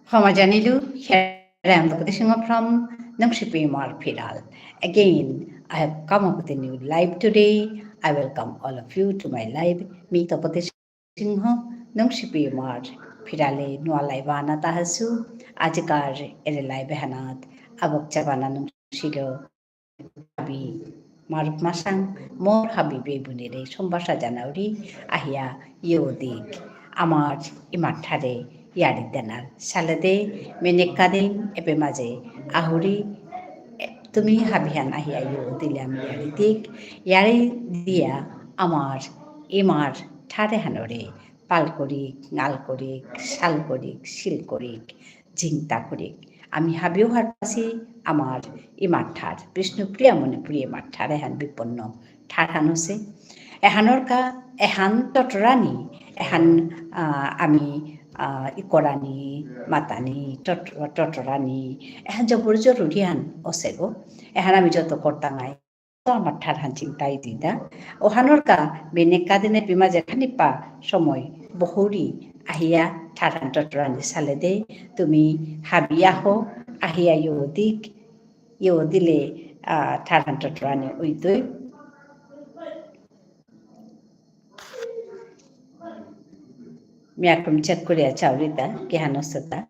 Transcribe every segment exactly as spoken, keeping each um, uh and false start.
ক্ষমা জানিলু, here I am Bhakti Singha from Nungshipi Imar Phiral. Again, I have come up with a new live today. I welcome all of you to my live. মি তপতি সিংহ, নুংশিপি ইমার ফিরালে নুয়া live আহানাত আহাসু। আজিকার এরে live এহানাত আবক চাবানা নুংশিল হাবি মারুপ মাসাং, মোর হাবি বেবুনিরে সম্ভাষা জানাউরি, আহিয়া ইয়ো দিক। আমার ইমার ঠারে ইয়ারি দেনার সালেদে, মেনেকাদিন এপে মাঝে আহুরি, এ, তুমি হাবিহান আহিয়া ইয়ো দিলে আমি ইয়ারি দিক। ইয়ারি দিয়া আমার ইমার ঠারে হানরে পাল করিক, নাল করিক, শাল করিক, শিল করিক, জিংতা করিক। আমি হাবিও হারপাসি আমার ইমার ঠার, বিষ্ণুপ্রিয়া মণিপুরী ইমার ঠার এহান বিপন্ন ঠার হান অসে। এহানর কা, এহান টটরানি, এহান, আহ, আমি, আহ, ইকরানি, মাতানি, টট-, টটরানি, এহান জবর জরুরি হান অসে গো। এহান আমি যত করতাঙাই, তো আমার ঠারহান চিন্তাই দিদা। ওহানর কা বেনে কাদিনে পিমা যেখানি পা সময় বহুরি আহিয়া ঠারহান টটরানি সালে দে, তুমি হাবিয়া হো, আহিয়া ইয়ো দিক, ইয়ো দিলে, আহ, ঠারহান টটরানি উইতই। মি আকম check করিয়া চাউরিতা, কিহান অসেতা।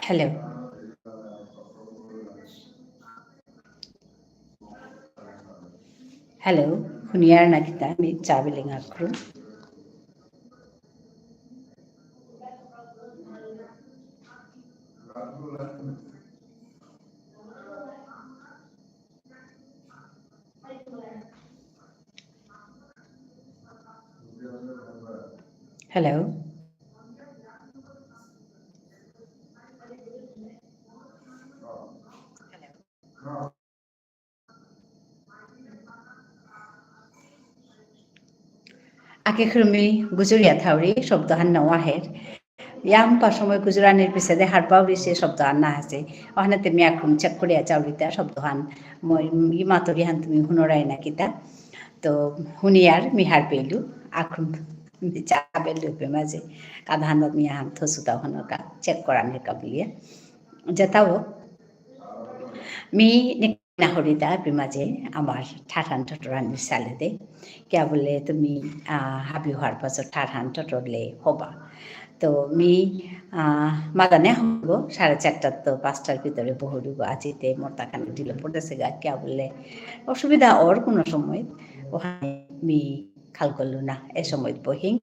Hello. Hello, হুনিয়ার না কিতা, মি চাবিলিং আকরু। Hello. আকে খুরমি গুজুরিয়া থাউরি শব্দহান নাও আহের। ইয়াম পা সময় গুজরানির পিছেদে হারপাউরি সে শব্দহান না আসে। ওহানে তে মি আকম check করিয়া চাউরিতা শব্দহান। মই, ই মাতুরিহান তুমি হুনরাই না কিতা। তো হুনিয়ার মি হারপেইলু, আকম মি চাবেলু পে মাঝে। কাদাহান মি আহান থসুতা হনকা, check করানির কা বুলিয়া। যেতাও, মি নি- না হরিতা, পিমাজে আমার ঠারহান টটরানি সালেদে। কিয়া বুলে তুমি, আহ, হাবি হওয়ার পাছত ঠারহান টটরলে হবা। তো মি, আহ, মাদানে হব, সাড়ে চারটার তো পাঁচটার ভিতরে বহুরুগো আজিতে মোর তাকানো দিল পড়েসেগা। কিয়া বুলে অসুবিধা অর কোনো সময়, ওহানে মি খাল করলু না, এ সময় বহিং।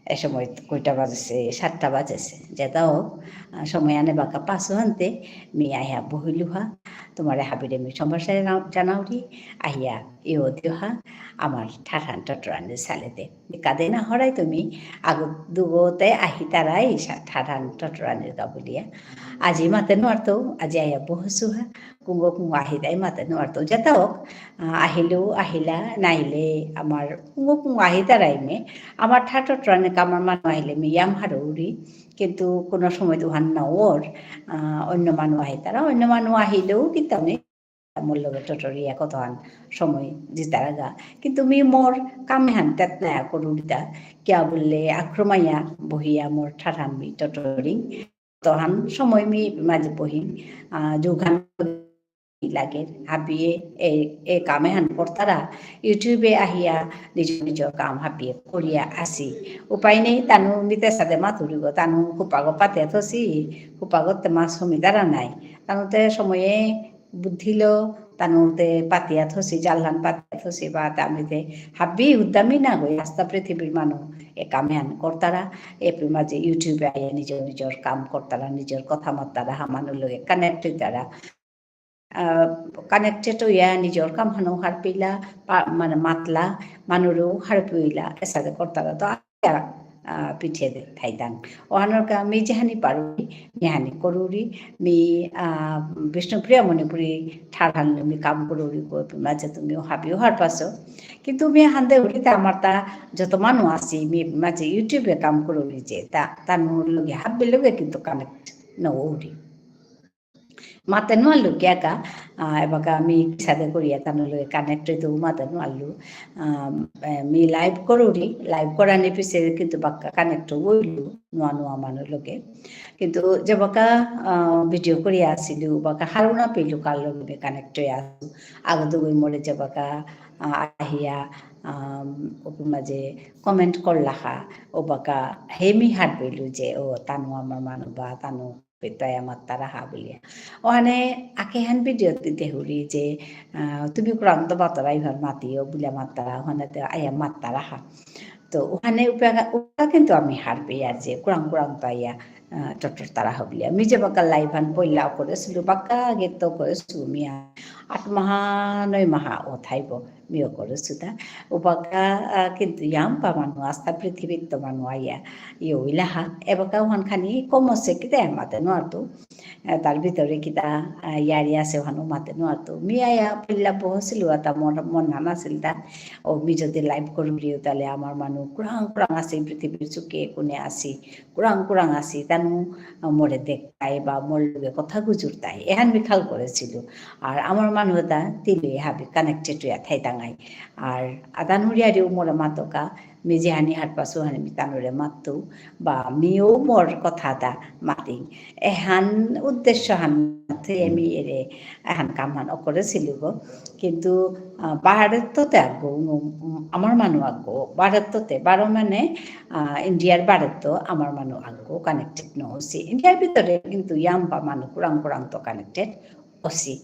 এ সময় কয়টা বাজেসে? সাতটা বাজেসে। যেতাও, আহ, সময় আনে বাকা পাসু হানতে, মি আহিয়া বহিলুহা, তোমারে হাবিরে মি সম্ভাষা জানা-, জানাউরি, আহিয়া ইয়ো দিওহা, আমার ঠারহান টটরানি সালেদে। কাদে না হরাই তুমি, আগো দুগোতে আহিতারাই সা-, ঠারহান টটরানির কা বুলিয়া। আজি মাতে নোয়ারতো, আজি আহিয়া বহসুহা, কুঙ্গো কুঙ্গো আহিতাই মাতে নোয়ারতো। যেতাও, আহ, আহিলেও আহিলা, নাইলে আমার কুঙ্গো কুঙ্গো আহিতারাই মে, আমার ঠার টটরানি কামার মানু আহিলে মি ইয়াম হারৌরি, কিন্তু কোনো সময় তো হান না ওর, আহ, অন্য মানু আহিতারা, অন্য মানু আহিলেও কিন্তু আমি মোর লগে টটরিয়া কতহান সময় জিতারাগা। কিন্তু মি মোর কামে হান তেত না করুরিতা, কিয়া বুললে আক্রমাইয়া বহিয়া মোর ঠারহান মি টটরিং। তহান সময় মি মাঝে বহি, আহ, যোগহান লাগে। হাবিয়ে এ, এ কামে হান করতারা, YouTube-এ আহিয়া নিজ নিজর কাম হাবিয়ে করিয়া আসি। উপায় নেই, তানু মিতে সাদে মাতুরিগো, তানু হুপাগো পাতে থসি, হুপাগো তে মাস হমিতারা নাই। তানুতে সময়ে বুদ্ধিলো, তানুতে পাতিয়া থসি, জালহান পাতিয়া থসি বা তামিতে হাবি উদ্যমী না গই, আস্তা পৃথিবীর মানু এ কাম এহান করতারা, এপি মাঝে YouTube এ আইয়া নিজর নিজর কাম করতারা, নিজর কথা মাততারা, হা মানু লগে connect হইতারা। আহ, connected হইয়া নিজর কাম হানো হারপিলা, পা-, মানে মাতলা, মানুরও হারপিলা, এসাদে করতারা। তো আহ, পিঠে দে থাইতাং। ওহানর কা মি যেহানি পারুরি, মিহানি করুরি, মি, আহ, বিষ্ণুপ্রিয়া মণিপুরী ঠারহান মি কাম করুরি গো, মাঝে তুমিও হাবিও হারপাসো। কিন্তু মি হান্দে উরিতে আমার তা যত মানু আসি, মি মাঝে YouTube এ কাম করুরি যে, তা, তানুর লগে হাব্বি লগে কিন্তু connect না উরি। মাতে নুয়ারলু কিয়াকা, আহ, এবাকা মি কিসাদে করিয়া তানুর লগে connect হইতে মাতে নুয়ারলু। আহ, এ, মি live করুরি, live করানি পিছে কিন্তু বাক্কা connect হইলু নুয়া নুয়া মানু লগে। কিন্তু যেবাকা, আহ, video করিয়া আসিলু, বাকা হারুনা পেলু কার লগে মি connect হইয়া আসু। আগ দুগই মোরে যেবাকা, আহ, আহিয়া, আহ, ওপি মাঝে comment করলাহা, ওবাকা হেমি হারপেলু যে, ও, তানু আমার মানু বা তানু পেতায়া মাত্তারা হা বুলিয়া। ওহানে আকেহান video তে দেহুরি যে, আহ, তুমি কুরাং তো বাতরা ইভার মাতিও বুলিয়া মাত্তারা, ওহানে তে আয়া মাত্তারা হা। তো ওহানে উপেগা, উপেগা কিন্তু আমি হারপে আর যে কুরাং কুরাং তো আয়া, আহ, টটর তারা হা বুলিয়া। মি যেবাকা live হান পইলা করেসিলু, বাক্কা আগে তো করেসু মিয়া। আট মাহা, নয় মাহা ও থাইব। মিও করসুতা। ওবাকা, আহ, কিন্তু ইয়াম্পা মানু, আস্তা পৃথিবীত তো মানু আয়া, ইয়ে ইলাহা। এবাকা ওহান খানি কমসে কিতা মাতে নুয়ারতু। আহ, তার ভিতরে কিতা, আহ, ইয়ারি আসে ওহানও মাতে নুয়ারতু। মি আয়া পইলা বহসিলু আতা মোর মন নানা সিলতা। ও মি যদি live করুরিও তাহলে আমার মানু কুরাং কুরাং আসে পৃথিবীর চুকে কোনে আসি। কুরাং কুরাং আসি, তানু, আহ, মোরে দেখতাই বা মোর লগে কথা গুজুরতাই। এহান মি খাল করেসিলু। আর আমার মানু তা তিলে হাবি connected হইয়া থাইতাঙাই। আর আদান হুরিয়ারিও মোরে মাতকা, মি যেহানি হারপাসু হানি মি তানুরে মাততু, বা মিও মোর কথা তা মাতিং। এহান উদ্দেশ্য হান থে মি এরে এহান কামহান অকরেসিলু গো। কিন্তু, আহ, ভারততে আগো, উম, আমার মানু আগো, ভারততে, বারো মানে, আহ, ইন্ডিয়ার ভারত তো আমার মানু আগো connected ন অসি। ইন্ডিয়ার ভিতরে কিন্তু ইয়াম্পা মানু কুরাং কুরাং তো connected অসি।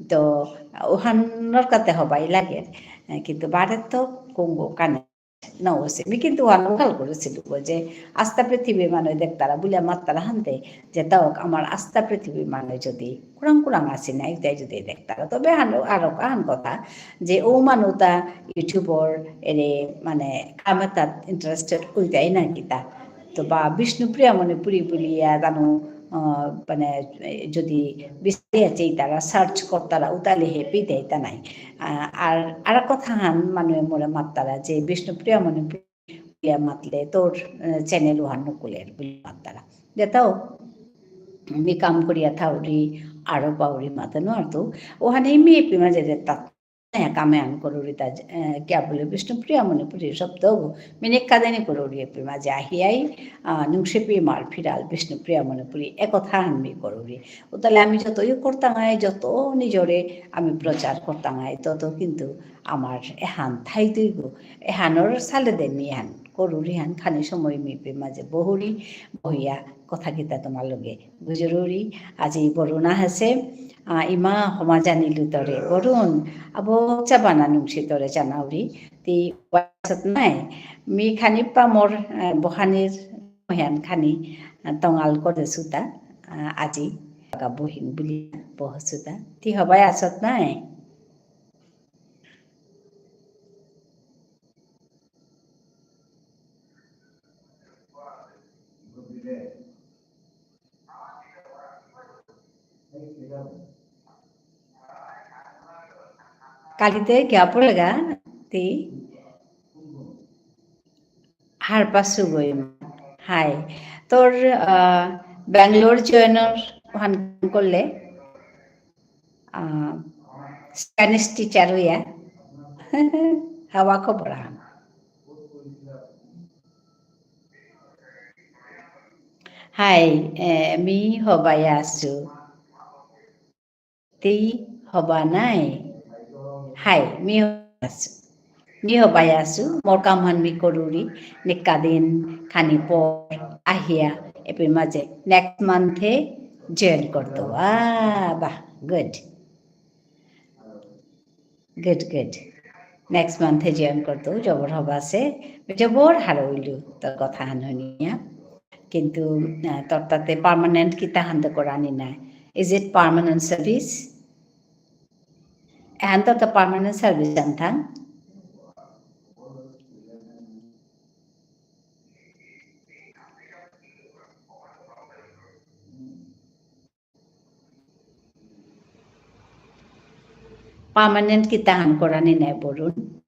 তো, ওহানর কাতে হবাই লাগে, আহ, কিন্তু ভারত তো কুঙ্গো connect না অসে। মি কিন্তু ওহান খাল করেসিলু গো যে আস্তা পৃথিবীর মানু দেখতারা বুলিয়া মাত্তারা হানতে, যেতা হোক আমার আস্তা পৃথিবীর মানু যদি কুরাং কুরাং আসি না, এতাই যদি দেখতারা। তবে হান আরো কাহান কথা যে ও মানু তা YouTubeর এরে মানে কামে তাত interested হইতাই না কিতা। তো বা বিষ্ণুপ্রিয়া মণিপুরী বুলিয়া তানু, আহ, মানে, এ, যদি বিচারিয়া চেইতারা, search করতারা, উতালে হে পেইতাই তা নাই। আহ, আর, আর কথা হান মানুয়ে মোরে মাত্তারা যে বিষ্ণুপ্রিয়া মণিপুরী বুলিয়া মাতলে তোর, আহ, channel ওহান নুকুলের বুলি মাত্তারা। যেতাও, মি কাম করিয়া থাউরি, আরো পাউরি মাতে নুয়ারতু, ওহানে মি এপি মাঝে যে তাত এ, কামে আন করুরিতা, এ, কিয়া বুলে বিষ্ণুপ্রিয়া মণিপুরী শব্দ গো, মিনিক কাদেনি করুরি এপি মাঝে আহিয়াই, আ, নুংসিপি মার ফিরাল বিষ্ণুপ্রিয়া মণিপুরী, এ কথা আমি করুরি। ও তাহলে আমি যত ইয়ে করতাঙাই, যত নিজরে আমি প্রচার করতাঙাই, তত কিন্তু আমার এহান থাইতই গো, এহানর সালে দে মি এহান করুরি হান খানি সময় মি এপি মাঝে বহুরি, বহিয়া কথা কিতা তোমার লগে গুজরুরি, আজি বরুণ আহেসে, আ, ইমা হমা জানিলু তরে। বরুণ, আবো চাবানা নুংসি তরে জানাউরি, তি ওয়াসত নাই। মি খানি পা মোর, আ, বহানির মহিয়ান খানি, আ, তঙাল করেসুতা, আ, আজি বাগা বহিং বুলি বহসুতা। তি হবাই আসত নাই? কালিতে গিয়া পড়েগা, তি হারপাসু গই। হাই, তোর, আহ, ব্যাঙ্গালোর জয়েনর ওহান করলে, আহ, Spanish teacher হইয়া। হাওয়া খবর হান। হাই, এ, মি হবাই আসু। তি হবা নাই। হাই, মি হবাই আসু। মি হবাই আসু, মোর কামহান মি করুরি, নিকাদিন খানি পর আহিয়া, এপি মাঝে next month এ join করতো। আ, বাহ, good। Good, good. Next month এ join করতৌ, জবর হবা আছে। জবর হারৌ ইলু তোর কথা হান হুনিয়া। কিন্তু, আহ, তোর তাতে permanent কিতা হান তো করানি নাই। Is it permanent service? এহান তো তো permanent service আন থাং। Permanent কিতা হান করানি নাই বরুণ।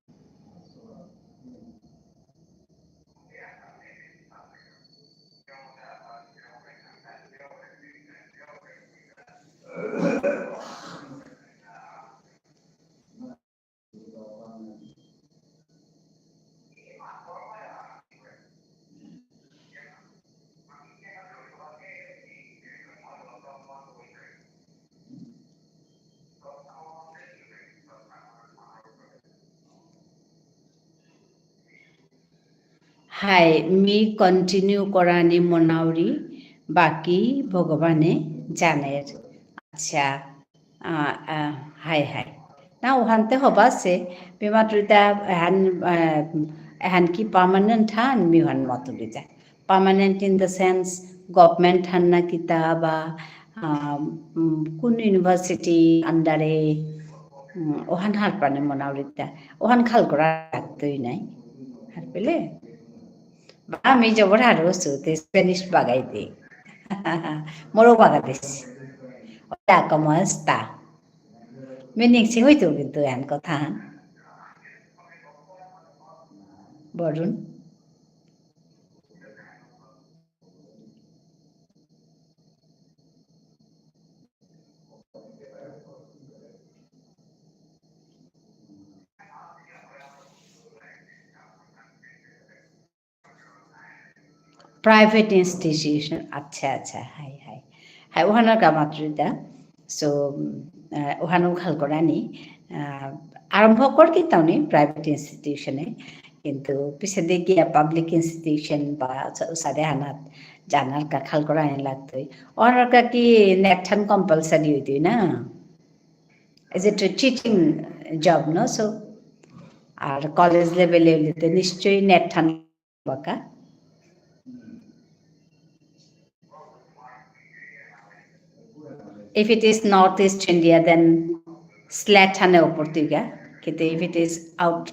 হাই, মি continue করানি মনাউরি, বাকি ভগবানে জানের। আচ্ছা, আ, আ, হাই, হাই। না, ওহানতে হবা আছে, মি মাতুরিতা এহান, আ, এহান কি permanent হান, মি ওহান মাতুরিতা। Permanent in the sense, government হান না কিতা বা, আ, উম, কোন university under এ, উম, ওহান হারপানি মনাউরিতা। ওহান খাল করা লাগতই নাই। হারপেলে? বা, আমি জবর হারৌ সু, তে Spanish বাগাই দে। মোরও বাগা দেশ। Hola, ¿cómo está? Meaning সে হইতো কিন্তু এহান কথা হান। বরুণ। Private institution, আচ্ছা, আচ্ছা, হাই, হাই। হাই, ওহানর কা মাতুরিতা। So, উম, আহ, ওহানও খাল করানি, আহ, আরম্ভ কর কিতাউনি private institution এ, কিন্তু পিছেদে গিয়া public institution বা স-, উসাদে হানাত জানার কা খাল করানি লাগতই। ওহানর কা কি NET হান compulsory হইতই না? Is it a teaching job, no? So, R college level এ হইলে তো নিশ্চয়ই NET হান বাকা। If it is Northeast India, then SLET হানে উপর দিকে। কিন্তু if it is out,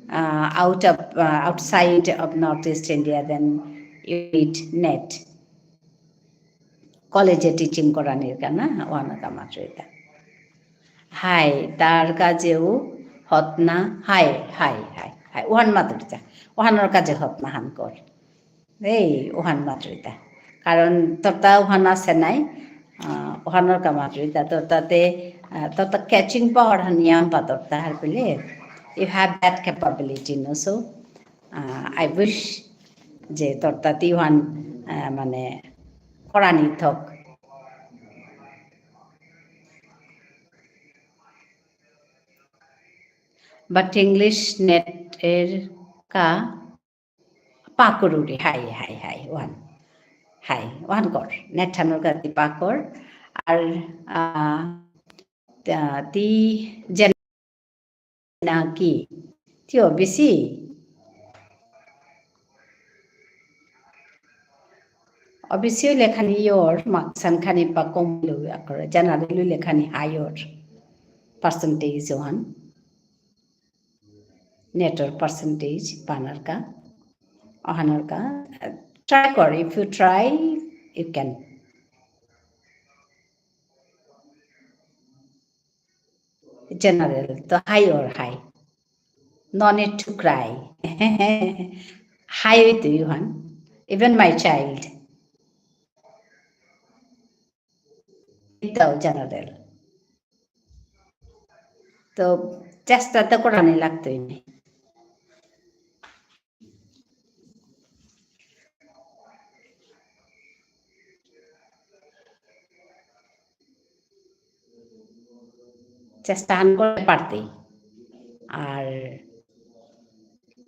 uh, out of, uh, outside of Northeast India, then you need NET. College এ teaching করানির কা না, ওহানর কা মাতুরিতা। হাই, তার কাজেও হতনা, হাই, হাই, হাই, হাই, ওহান মাতুরিতা। ওহানর কাজে হতনা হান কর। এই, ওহান মাতুরিতা। কারণ তোরতা ওহান আছে নাই, আহ, ওহানর কা মাতুরিতা। তোরতাতে, আহ, তোরতা catching power হান ইয়াম পা তোরতা হারপেলে। You have that capability, no? So, ah, I wish যে তোরতাতে ওহান, আহ, মানে, করানি থক। But English NET এর কা পাকরুরি, হাই, হাই, হাই, ওহান। হাই, ওহান কর। NET হানর কা তি পাকর। আর, আহ, তা-, তি যেন না কি? তি OBC? OBC লেখানি ইয়র, marks হান খানি পা কম লই আকর, general লেখানি higher percentage ওহান। NET র percentage পানার কা, ওহানর কা, try কর, if you try, you can. General, তো হাই ওর হাই। No need to cry. হাই হইতো ইউহান। Even my child. এটাও general। তো চেষ্টা তো করানি লাগতোই নি। চেষ্টা হান করে পারতেই। আর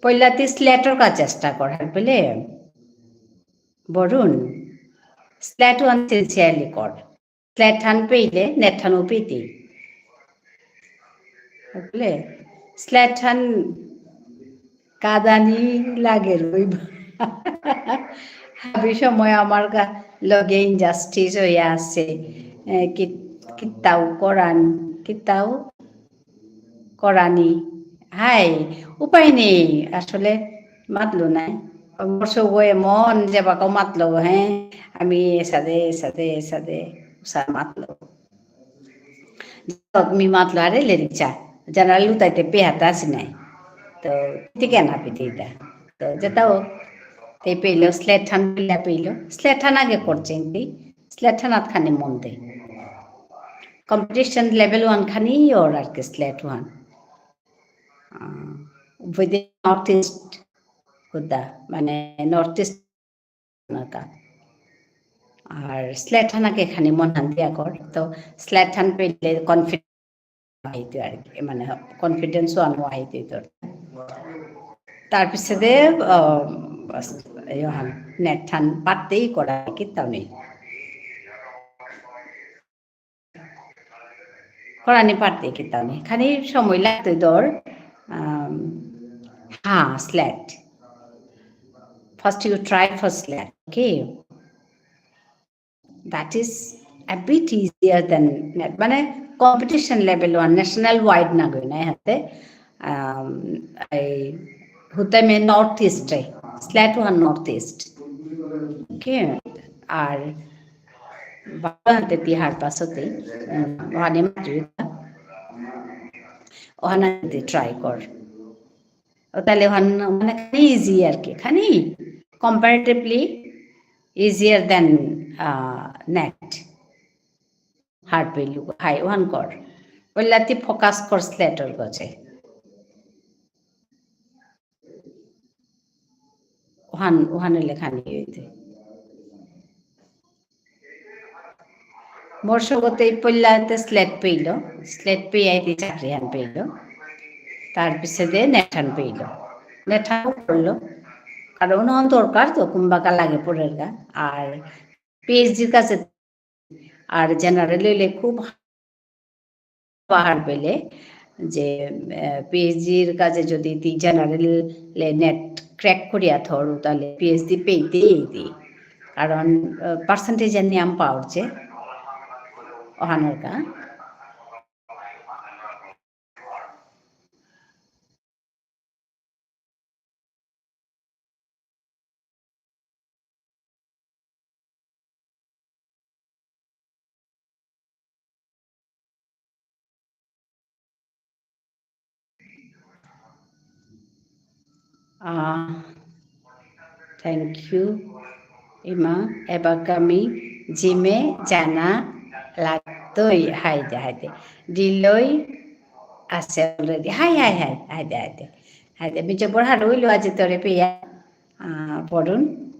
পয়লাতে SLET র কা চেষ্টা কর, হারপেলে? বরুণ, SLET ওহান sincerely কর। SLET হান পেইলে, NET হানও পেইতেই। বুলে, স্লেটহান কাদানি লাগে রইবা। হাবি সময় আমার গা-, লগে injustice হইয়া আছে। এ, কি-, কিতাও করান, কিতাও করানি। হাই, উপায় নেই। আসলে মাতলো নাই। মোর সৌগো এমন যেবাকাও মাতলো, হ্যাঁ? আমি এসাদে, এসাদে, এসাদে, উসার মাতলো। মি মাতলো, আরে লেরিক চা, general উতাইতে পেহাতা আসি নাই। তো, ঠিক না পিতে ইতা। তো, যেতাও, তে পেইলো, স্লেটহান পেইলা পেইলো। স্লেটহান আগে করছে, এনতি। স্লেটহানাত খানি মন দে। Competition level one খানি ওর আর কি স্লেট ওহান। আহ, within North East হুদা, মানে, North East নাকা। আর স্লেটহানাকে খানি মনহান দিয়া কর, তো স্লেটহান পেইলে confidence আহিতই আর কি, মানে, confidence আনো আহিতই তোর। তার পিছে দে, আহ, বাস, ইহান, নেটহান পাতেই করা কিতাও নেই। করানি পারতে কিতাও নেই। খানি সময় লাগতই তোর, আম, হ্যাঁ, slate. First you try for slate, okay? That is a bit easier than net. মানে, competition level one, national wide না গই না হাতে। আম, এই হুতামে North East এ, স্লেট ওহান North East। Okay? আর বাবা হাতে তি হারপাসতে, উম, ওহানে মাতুরিতা, ওহানে তি try কর। ও তাহলে ওহান মানে খানি easy আর কি, খানি comparatively easier than, আহ, নেট। হারপেলু, হাই, ওহান কর। ওইলাতি focus কর স্লেটর গজে। ওহান, ওহানে লেখানি হইতে। মোর সৌগোতে পইলাতে স্লেট পেইল, স্লেট পেয়ে আইতে চাকরিহান পেইল। তার পিছে দে নেটহান পেইল। নেটহান করলো। কারণ ওহান দরকার তো, কুম্বাকা লাগে পড়ের গা। আর পিএইচডির কাছে আর general হইলে খুব বাহার পেলে যে, আহ, পিএইচডির কাজে যদি তি general এ নেট crack করিয়া থর, তাহলে পিএইচডি পেইতেই দি। কারণ, আহ, percentage এর নিয়ম পাওয়ার যে ওহানর কা। আহ, thank you। ইমা, এবাকা মি জিমে জানা লাগতই, হাই দে, হাই দে। ডিলই আছে already। হাই, হাই, হাই, হাই দে, হাই দে। হাই দে, মি জবর হারৌ ইলু আজি তোরে পেয়া, আহ, পড়ুন।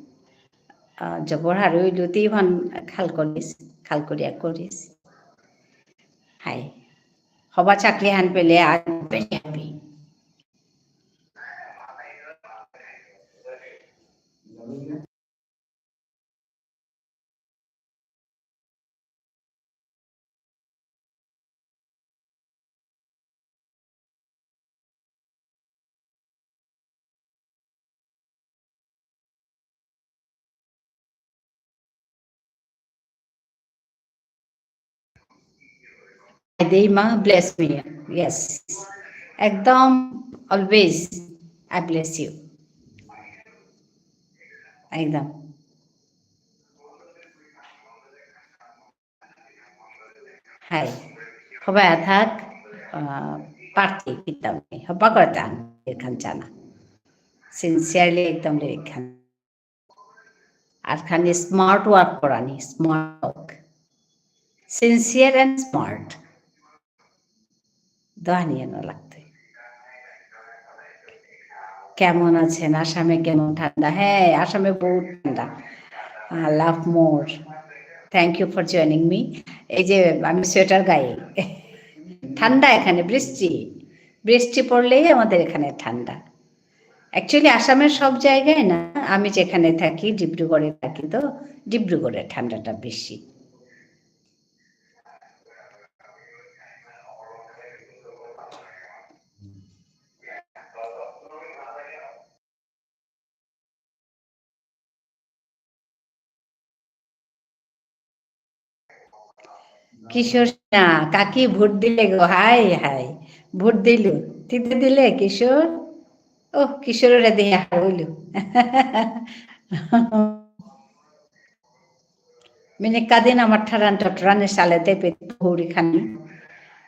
আহ, জবর হারৌ ইলু তি ওহান খাল করিস, খাল করিয়া করিস। হাই। হবা চাকরিহান পেলে, I am very happy। Hi, Deima, bless me. Yes. একদম, always, I bless you. একদম। হাই। হবাই থাক, আহ, পার্টি কিতাম নেই। হবা করে তান, এখান জানা। Sincerely একদম লেরিক খান। আর খানি smart work করানি, smart work। Sincere and smart। দোহানি এনো লাগতই। কেমন আছেন? আসামে কেমন ঠান্ডা? হ্যাঁ, আসামে বহুত ঠান্ডা। আহ, love more। Thank you for joining me। এই যে আমি সোয়েটার গাই। ঠান্ডা এখানে, বৃষ্টি। বৃষ্টি পড়লেই আমাদের এখানে ঠান্ডা। Actually, আসামের সব জায়গায় না, আমি যেখানে থাকি, ডিব্রুগড়ে থাকি, তো ডিব্রুগড়ে ঠান্ডাটা বেশি। কিশোর সিনহা, কাকি ভোট দিলে গো, হাই হাই। ভোট দিলু। তিতে দিলে কিশোর? ওহ, কিশোররে দিয়া হারৌলু। মিনিকাদিন আমার ঠারান টটরানি সালেতে পে-, পৌরি খানি।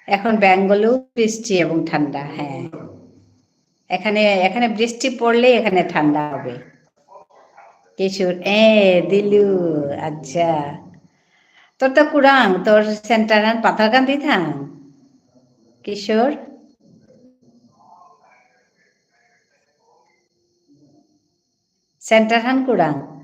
এখন বেঙ্গলু বৃষ্টি এবং ঠান্ডা, হ্যাঁ। এখানে, এখানে বৃষ্টি পড়লে এখানে ঠান্ডা হবে। কিশোর, এ, দিলু, আচ্ছা। তোর তো কুরাং, তোর সেন্টার হান পাথারকান্দি থাং। কিশোর? সেন্টার হান কুরাং।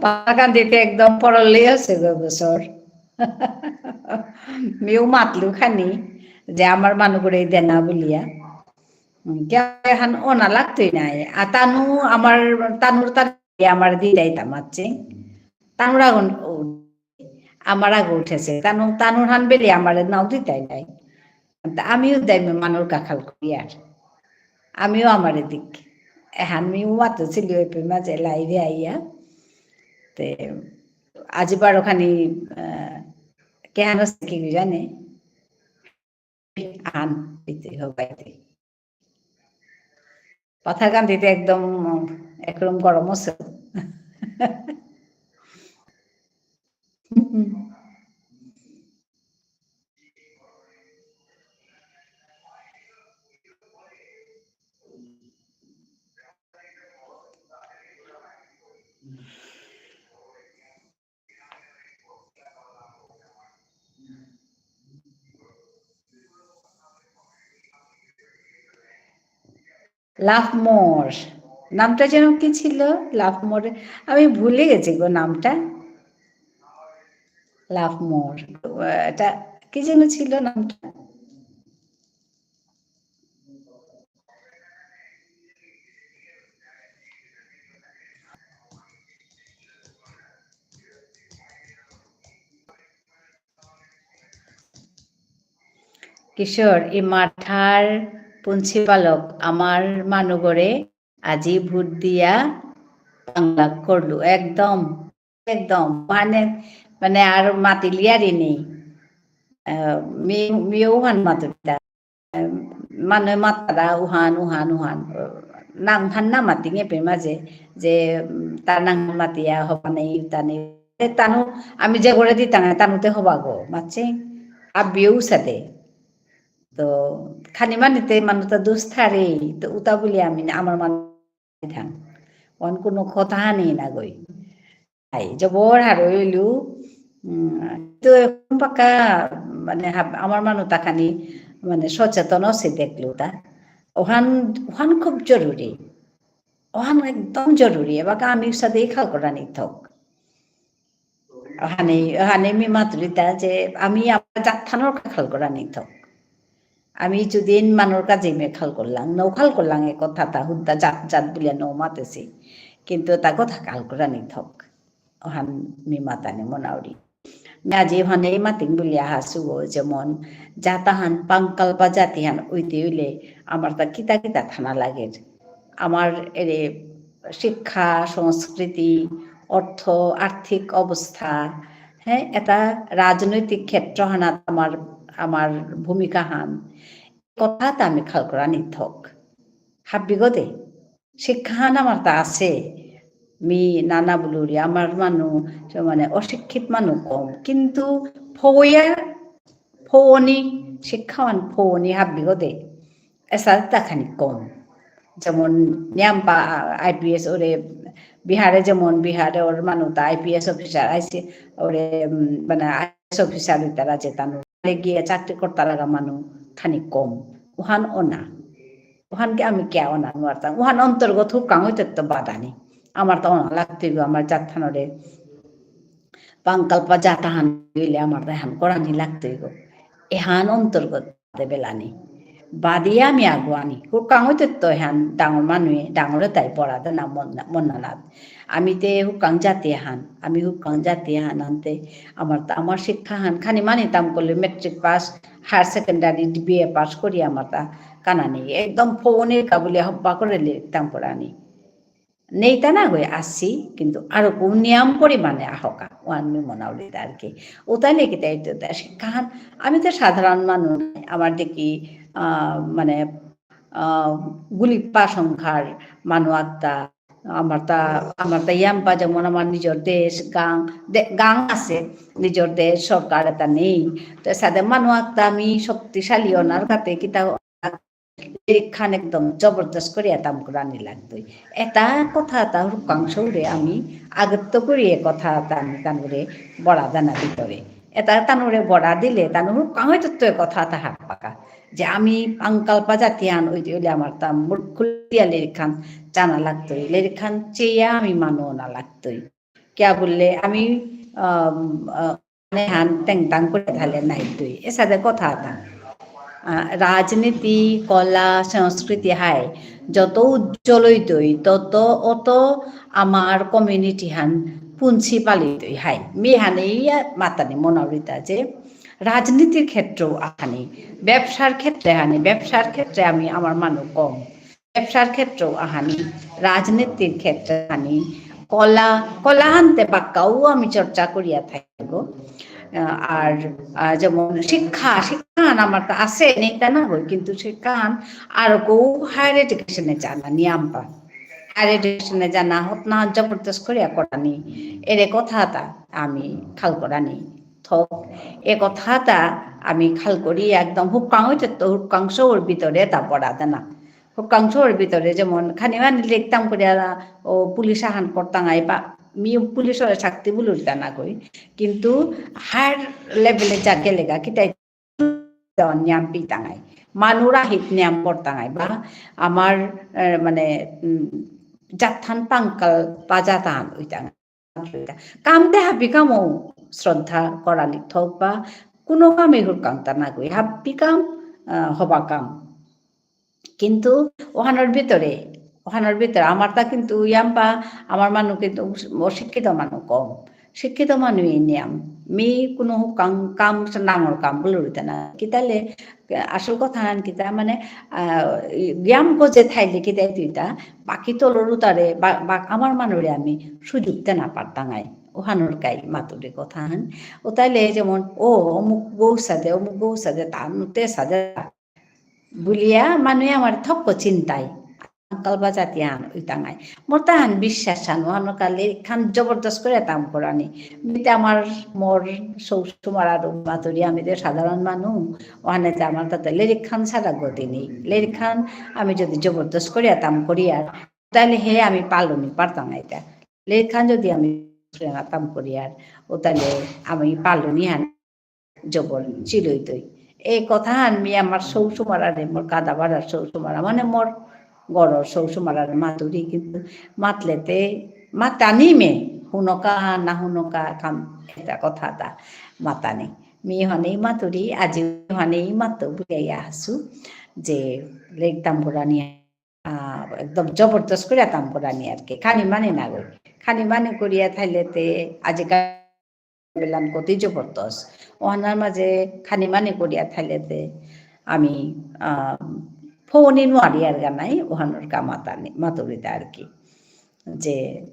পাথারকান্দিতে একদম পরলেই আছে গো বছর। মিউ মাতলু খানি যে আমার মানু করে দেনা বলিয়া। উম, কিয়া এহান অনা লাগতই নাই। আর তানু আমার, তানুর তার আমার দিদাই তামাচ্ছে। তানুর আগুন উ-, আমার আগে উঠেছে। তানু, তানুর হান বেলি আমার নাও দিতাই নাই। তা আমিও দাইমে মানুর কাখাল করি আর। আমিও আমার এদিক। এহান মিউ মাতো ছিল এপে মাঝে লাইভে আইয়া। তে, আজি বারো খানি, আহ, কেহান আছে কি জানে? আন, এতে হবাইতে। পাথারকান্দিতে একদম একরম গরম আছে। Love More। নামটা যেন কি ছিল? Love More। আমি ভুলে গেছি গো নামটা। Love More। এটা কি যেন ছিল নামটা? কিশোর, ইমাঠার পুঞ্চিপালক আমার মানুগরে আজি ভোট দিয়া পাংলাক করলু। একদম, একদম। মানে, মানে আর মাতিলিয়ারি নেই। আহ, মি-, মিউ হান মাতুরিতা। মানে মাতারা উহান, উহান, উহান। নাং হান না মাতিঙে পে মাঝে, যে, উম, তার নাং মাতিয়া হবা নেই, তা নেই। এ, তানু, আমি যে করে দিতাম, তানুতে হবা গো, মাতছে। আবিও সাদে। তো, খানি মানিতে মানু তো দুষ থারে, তো উতা বলি আমি না, আমার মানু ধান। অন কোনো কথা নেই না গই। আই, জবর হারৌ ইলু, উম, তো এখন পাকা, মানে, হাব-, আমার মানু তাখানি, মানে, সচেতন আছে দেখলু তা। ওহান, ওহান খুব জরুরি। ওহান একদম জরুরি। এবার আমি সাথে খাল করা নিথক। ওহানে, ওহানে মি মাতুরিতা যে আমি আমার জাতহানর খাল করা নিথক। আমি যদিন মানুর কাজে মে খাল করলাম, নৌ খাল করলাম এ কথা তা হুদ্দা জাত জাত বুলিয়া নৌ মাতেছি। কিন্তু তা কথা খাল করা নিথক। ওহান মি মাতানি মনাউরি। মি আজি ওহানে মাতিং বুলিয়া হাসু গো, যেমন জাতাহান পাংকালপা জাতিহান উইতে উইলে আমার তা কিতা কিতা থানা লাগের। আমার এরে শিক্ষা, সংস্কৃতি, অর্থ, আর্থিক অবস্থা, হ্যাঁ, এটা রাজনৈতিক ক্ষেত্র হানাত আমার, আমার ভূমিকা হান। কথা তা আমি খাল করা নিথক। হাব্বিগদে। শিক্ষা হান আমার তা আছে। মি নানা বুলুরি, আমার মানু, যে মানে অশিক্ষিত মানু কম। কিন্তু ফৌয়া, ফৌনি, শিক্ষাহান ফৌনি হাব্বিগদে। এসাদে তাখানি কম। যেমন নিয়াম্পা আইপিএস ওরে বিহারে যেমন বিহারে ওর মানু তা আইপিএস অফিসার আইসি ওরে, উম, মানে আইএস অফিসার ইতারা যে তানু গিয়ে চাকরি করতারাগা মানু খানি কম। উহান অনা। উহানকে আমি কিয়া অনা নুয়ারতাম। উহান অন্তর্গত হুকাং হইতে তো বাদানি। আমার তো অনা লাগতই গো, আমার জাতহানরে। পাংকালপা জাতাহান হইলে আমার দেহান করানি লাগতই গো। এহান অন্তর্গত দে বেলানি। বাদিয়া আমি আগুয়ানি। হুরকাং হইতে তো হান ডাঙর মানুয়ে, ডাঙরে তাই পড়া দেনা মন না, মন না লাগ। আমি তে হুরকাং জাতি হান, আমি হুরকাং জাতি হান আনতে, আমার তা, আমার শিক্ষা হান, খানি মানি তাম করলে matric pass, higher secondary, B A pass করি আমার তা কানা নেই। একদম ফোনে কাবুলে হব্বা করে লিখতাম পড়ানি। নেইতা না গই আসি, কিন্তু আরো কো নিয়াম পরিমাণে আহকা, ওয়ান মি মনাউলি আর কি। ওতালে কি তাই তো তা শিক্ষাহান, আমি তো সাধারণ মানুষ, আমার দেখি, আহ, মানে, আহ, গুলিপা সংখ্যার মানু আত্মা, আমার তা, আমার তা ইয়াম্পা যেমন আমার নিজের দেশ, গাং, দে-, গাং আছে, নিজের দেশ, সরকার এটা নেই। তো সাথে মানু আত্মা আমি শক্তিশালী ওনার কাছে কিতা লেরিকহান একদম জবরদস্ত করিয়া তাম করানি লাগতই। এটা কথা এটা হুরকাং সৌরে আমি আগত্ত করি এ কথা এটা আমি তানুরে বড়া দানা ভিতরে। এটা তানুরে বড়া দিলে তানু হুরকাং হয়তো তো এ কথা এটা হারপাকা। যে আমি পাংকালপা জাতি আন ওই যে ওইলে আমার তা মুখ খুলিয়া লেরিকহান জানা লাগতই। লেরিকহান চেয়া আমি মানু না লাগতই। কিয়া বুললে আমি, আম, আ, মানে হান তেংতাং করে ঢালে নাই তুই। এসাদে কথা এটা। আ, রাজনীতি, কলা, সংস্কৃতি হাই যত উজ্জ্বল হইতই, তত অত আমার community হান পুঞ্চি পালিতই হাই। মি হানে ইয়া মাতানি মনাউরিতা যে রাজনীতির ক্ষেত্রেও আহানি, ব্যবসার ক্ষেত্রে হানি, ব্যবসার ক্ষেত্রে আমি আমার মানু কম। ব্যবসার ক্ষেত্রেও আহানি, রাজনীতির ক্ষেত্রে আহানি, কলা, কলা হানতে বাক্কাও আমি চর্চা করিয়া থাকব। আহ, আর, আহ, যেমন শিক্ষা, শিক্ষা হান আমার তো আছে, নেই তা না হয়, কিন্তু শিক্ষা হান আর কেউ higher education এ জানা নিয়াম পা। Higher education এ জানা হত না জবরদস্ত করিয়া করানি। এরে কথা এটা আমি খাল করানি। থক, এ কথা এটা আমি খাল করি একদম হুরকাং হইতে তো হুরকাং সৌর ভিতরে এটা পড়া দেনা। হুরকাং সৌর ভিতরে যেমন খানি মানি লিখতাম করিয়া ও পুলিশ আহান করতাম আই বা মি পুলিশরে শক্তি বুলুরিতা না কই। কিন্তু higher level এ যা গেলেগা কিতাই নিয়াম পিতাঙাই। মানু রাহিত নিয়াম করতাঙাই বা আমার, এ, মানে, উম, জাতহান পাংকালপা জাতহান ওইতাঙাই। কাম দে হাবি কামও শ্রদ্ধা করানি থক বা কোনো কামে হুরকাংতা না কই। হাবি কাম, আহ, হবা কাম। কিন্তু ওহানর ভিতরে, ওহানর ভিতরে আমার তা কিন্তু ইয়াম্পা, আমার মানু কিন্তু অশিক্ষিত মানু কম। শিক্ষিত মানু নিয়াম। মি কোনো কাম, কাম ডাঙর কাম বুলুরিতা না। কিতালে, আসল কথা হান কিতা মানে, আহ, জ্ঞান গজে থাইলে কিতা তুইতা, বাকি তলরু তারে, বা, বা আমার মানুরে আমি সুযোগ দেনা পারতাঙাই। ওহানর কাই মাতুরি কথা হান। ও তাইলে যেমন, ও অমুক গৌসাদে, অমুক গৌসাদে, তানুতে সাদে, বুলিয়া মানুয়ে আমার থক্ক চিন্তাই। আঙ্কাল বা জাতি আন ওইতাঙাই। মোর তাহান বিশ্বাস আন, ওহানো কালে খান জবরদস্ত করে তাম করানি। মিতে আমার মোর সৌ সুমার আর মাতুরি আমি যে সাধারণ মানু, ওহানে যে আমার তাতে লেরিক খান সারা গতি নেই। লেরিক খান আমি যদি জবরদস্ত করে তাম করি আর, তাহলে হে আমি পালনি পারতাম না এটা। লেরিক খান যদি আমি তাম করি আর, ও তাহলে আমি পালনি হান জবর চিলইতই। এই কথা হান মি আমার সৌ সুমারারে, মোর কাদাবাড়ার সৌ সুমারা, মানে মোর গরর সৌ সুমারারে মাতুরি, কিন্তু মাতলেতে মাতানি মে, হুনকা না হুনকা কাম, এটা কথা এটা মাতানি। মি হনেই মাতুরি, আজি হনেই মাতো বুলিয়া আসু, যে লেরিক তাম করানি, আহ, একদম জবরদস্ত করে তাম করানি আর কি। খানি মানি না গই। খানি মানি করিয়া থাইলেতে আজিকাল বেলান কতি জবরদস্ত। ওহানার মাঝে খানি মানি করিয়া থাইলেতে আমি, আহ, ফোনই নোয়ারি আর গানাই, ওহানোর কা মাতানি, মাতুরিতা আর কি। যে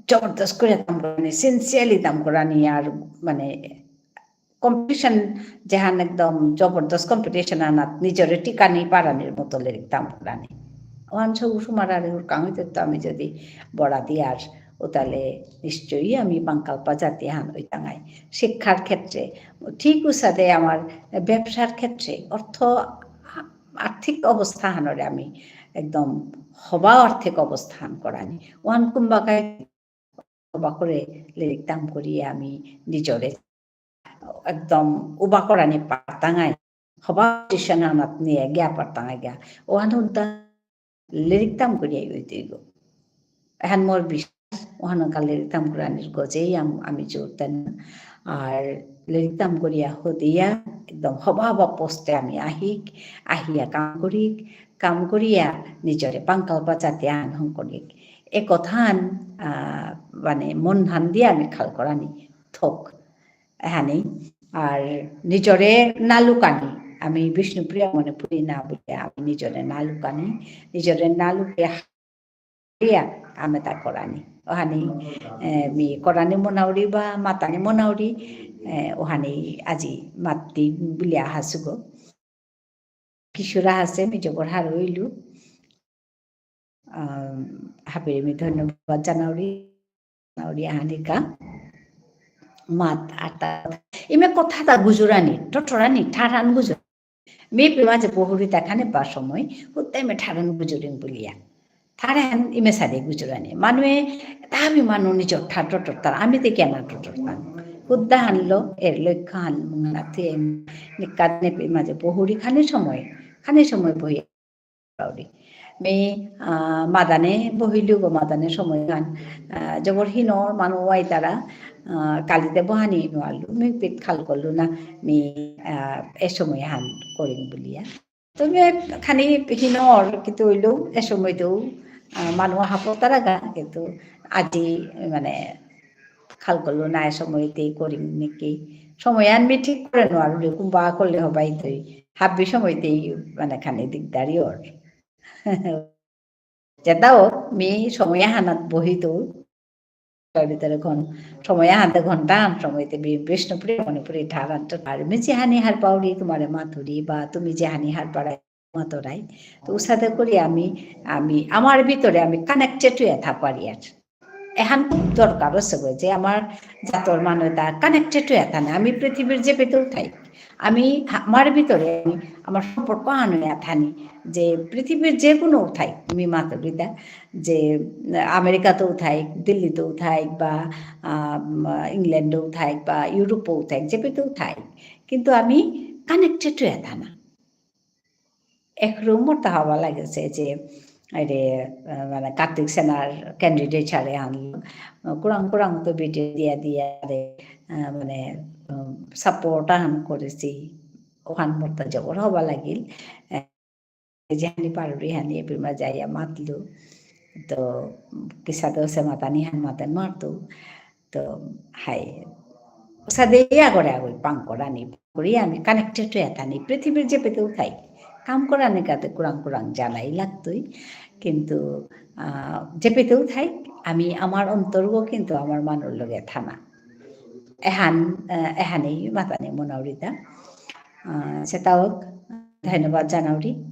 জবরদস্ত করে তাম করানি, sincerely তাম করানি আর মানে competition যেহান একদম জবরদস্ত competition আনাত নিজরে টিকানি পারানির মতো লেরিক তাম করানি। ওহান সৌ সুমারারে হুরকাং হইতে তো আমি যদি বড়া দিয়ার, ও তাহলে নিশ্চয়ই আমি পাংকালপা জাতি হান ওইতাঙাই। শিক্ষার ক্ষেত্রে, ঠিক উসাদে আমার ব্যবসার ক্ষেত্রে, অর্থ, আর্থিক অবস্থা হানরে আমি একদম হবা আর্থিক অবস্থান করানি। ওহান কুম্বাকাই হবা করে লেরিক তাম করি আমি নিজরে একদম উবা করানি পারতাঙাই। হবা position আনাত নিয়ে গিয়া পারতাঙাই গিয়া। ওহান উদ্দা লেরিক তাম করিয়া ওইতে গো। এহান মোর বিশ্বাস, ওহানকা লেরিক তাম করানির গজেই আম-, আমি জোর দেন। আর লেরিক তাম করিয়া হদিয়া একদম হবা হবা post এ আমি আহিক, আহিয়া কাম করিক, কাম করিয়া নিজরে পাঙ্কাল পাচাতে আন হং করিক। এ কথান, আহ, মানে মন ধান দিয়া আমি খাল করানি থক। এহানি। আর নিজরে না লুকানি। আমি বিষ্ণুপ্রিয়া মণিপুরী না বুলিয়া আমি নিজরে না লুকানি। নিজরে না লুকিয়া ইয়া, আমি তা করানি। ওহানি, এ, মি করানি মনাউরি বা মাতানি মনাউরি, এ, ওহানি আজি মাতি বুলিয়া হাসুগো। কিশোরা হাসে, মি জবর হারৌ ইলু। আম, হাবিরে মি ধন্যবাদ জানাউরি। জানাউরি আহানিকা। মাত আতা। ইমে কথা তা গুজরানি, টটরানি, ঠারহান গুজরানি। মি পিমা যে বহুরি তাখানে বা সময়, হুদ্দা ইমে ঠারহান গুজরিং বুলিয়া। ঠারহান ইমে সাদে গুজরানি। মানুয়ে তাবি মানু নিজর ঠার টটরতার, আমি তে কেনা টটরতাম। হুদ্দা হানলো, এর লক্ষ্য হান মুঙাতে নিকানে পিমা যে বহুরি খানি সময়, খানি সময় বহি পাউরি। মি, আহ, মাদানে বহিলু গো, মাদানে সময় হান, আহ, জবর হিনর মানু ওয়াইতারা, আহ, কালিতে বহানি নুয়ালু, মি পিত খাল করলু না, মি, আহ, এ সময় হান করিম বুলিয়া। তবে খানি হিনর কিন্তু হইলেও এ সময় তো, আহ, মানু হাপতারা গা, কিন্তু আজি মানে খাল করলু না, এ সময়তেই করিম নাকি। সময় আন মি ঠিক করে নোয়ারু রে, কুম্বা করলে হবাই তৈ। হাব্বি সময়তেই মানে খানি দিকদারি অর। যেতাও মি সময় হানাত বহি তো, তার ভিতরে ঘন-, সময় হাতে ঘন্টা আন সময়তে বি-, বিষ্ণুপ্রিয়া মণিপুরী ঠারহান তো আর মি যেহানি হার পাউরি তোমারে মাতুরি বা তুমি যেহানি হার পাড়ায় মাতুরাই। তো উসাদে করি আমি, আমি, আমার ভিতরে আমি connected হয়ে থাকপারি আর। এহান খুব দরকার আছে গো, যে আমার জাতর মানু তা connected হয়ে থাকে। আমি পৃথিবীর যে পেতেও থাই, আমি হা-, আমার ভিতরে আমি আমার সম্পর্ক আনো থানি, যে পৃথিবীর যে কোনো থাই, আমি মাতুরিতা, যে, আহ, আমেরিকাতেও থাই, দিল্লিতেও থাই, বা, আহ, উম, ইংল্যান্ডেও থাই, বা ইউরোপেও থাই, যে পেতেও থাই, কিন্তু আমি connected হয়ে থানা। এখরু মোর তা হবা লাগেসে যে, আরে, আহ, মানে, কার্তিক সেনার candidate ছাড়ে আনলো। আহ, কুরাং কুরাং তো video দিয়া দিয়া, আরে, আহ, মানে, উম, support আহান করেসি। ওহান মোর তা জবর হবা লাগিল। আহ, যেহানি পারুরি হানি এপিমা যাইয়া মাতলু। তো, কিসাদে সে মাতানি হান মাতে মারতু। তো, হাই। উসাদে আগরে আগই পাং করানি, করি আমি connected হয়ে থানি। পৃথিবীর যে পেতেও থাই, কাম করানি কাতে কুরাং কুরাং জানাই লাগতই। কিন্তু, আহ, যে পেতেও থাই, আমি আমার অন্তরগ কিন্তু আমার মানুর লগে থানা। এহান, আহ, এহানেই মাতানি মনাউরিতা। আহ, সেতাও ধন্যবাদ জানাউরি।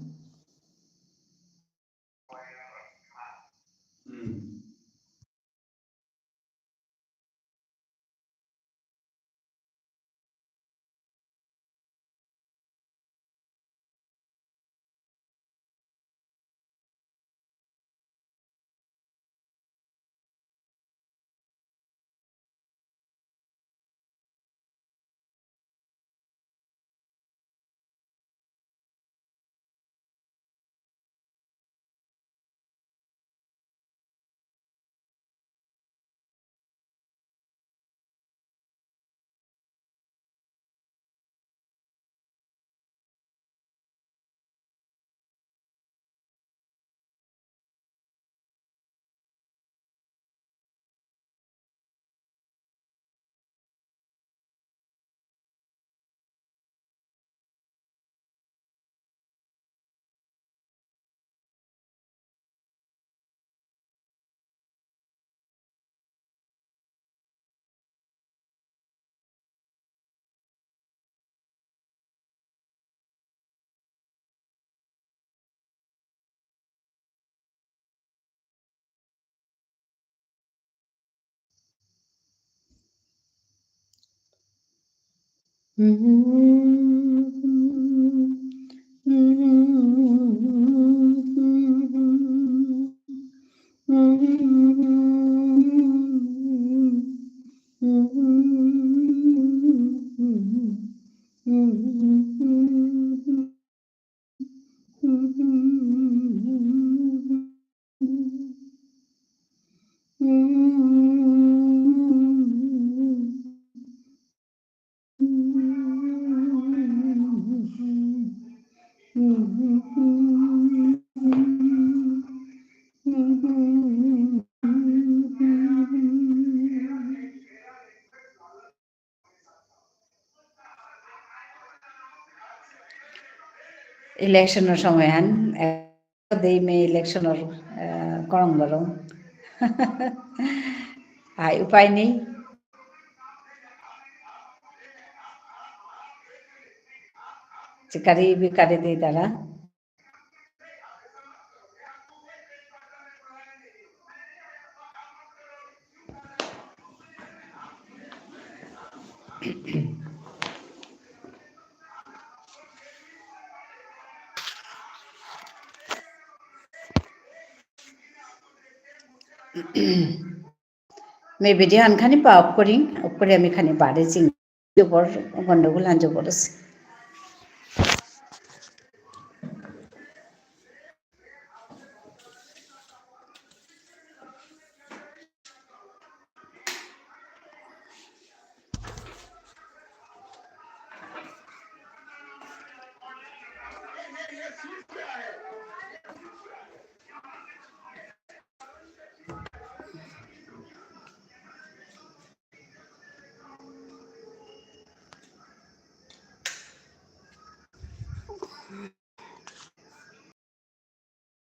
Election-র সময়হান, এ, দেই মে election-র, এ, করং গরং। আই, উপায় নেই। চিকারি বিকারি দেই তারা। মি video হান খানি পা off করিং, off করে আমি খানি বারে চিং। জবর গন্ডগোল হান জবর আছে।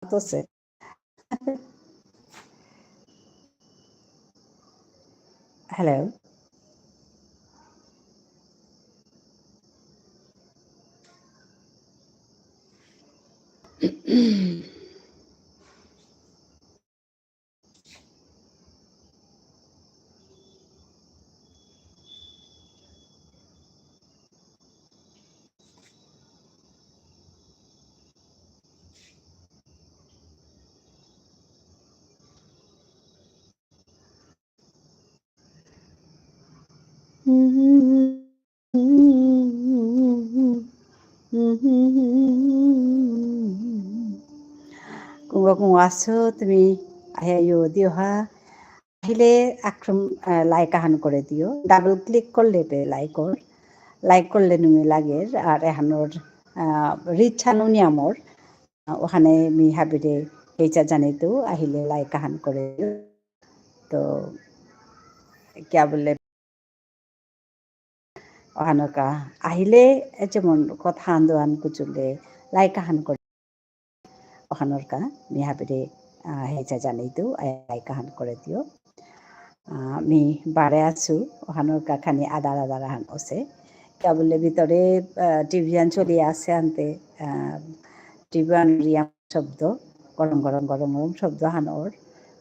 তো সে। Hello. কুঙগ কুঙগ আসো তুমি, আহিয়া ইয়ো দিয়ো হা। আহিলে আক্রম, আহ, like আহান করে দিও। Double click করলে পে like অর। Like করলে নুমি লাগের। আর এহানর, আহ, reach হানউ নিয়ামর। আহ, ওহানে মি হাবিরে হেইচা জানিতু, আহিলে like আহান করে দিও। তো, কিয়া বুলে, ওহানকা আহিলে, এ যেমন কথা আন্দোলন কুচুলে, like আহান করে, ওহানরকা, মি হাবিরে, আহ, হেইচা জানিতু, আ, like আহান করে দিও। আহ, মি বারে আসু, ওহানরকা খানি আদার আদার আহান অসে। কিয়া বুলে ভিতরে, আহ, TV আন চলি আসে আনতে, আহ, TV আন রিয়া শব্দ, গরম গরম গরম গরম শব্দ হান অর,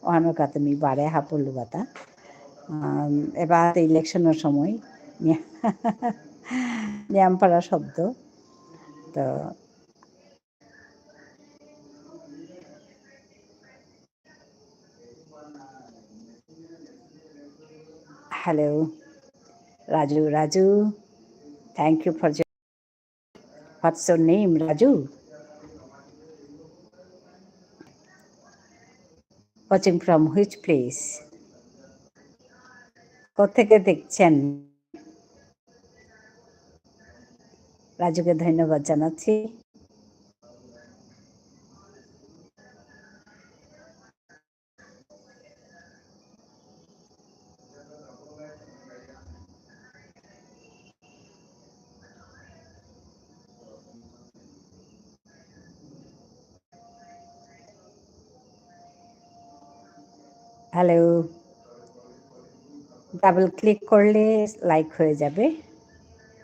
ওহানর কাতে মি বারে হাপড়লু বাতা। আম, এবার তো election-র সময়, নিয়া-, নিয়াম পারা শব্দ। তো, hello, Raju, Raju, thank you for What's your name, Raju? Watching from which place? কোথেকে দেখছেন? রাজুকে ধন্যবাদ জানাচ্ছি। Hello, double click করলে like হয়ে যাবে।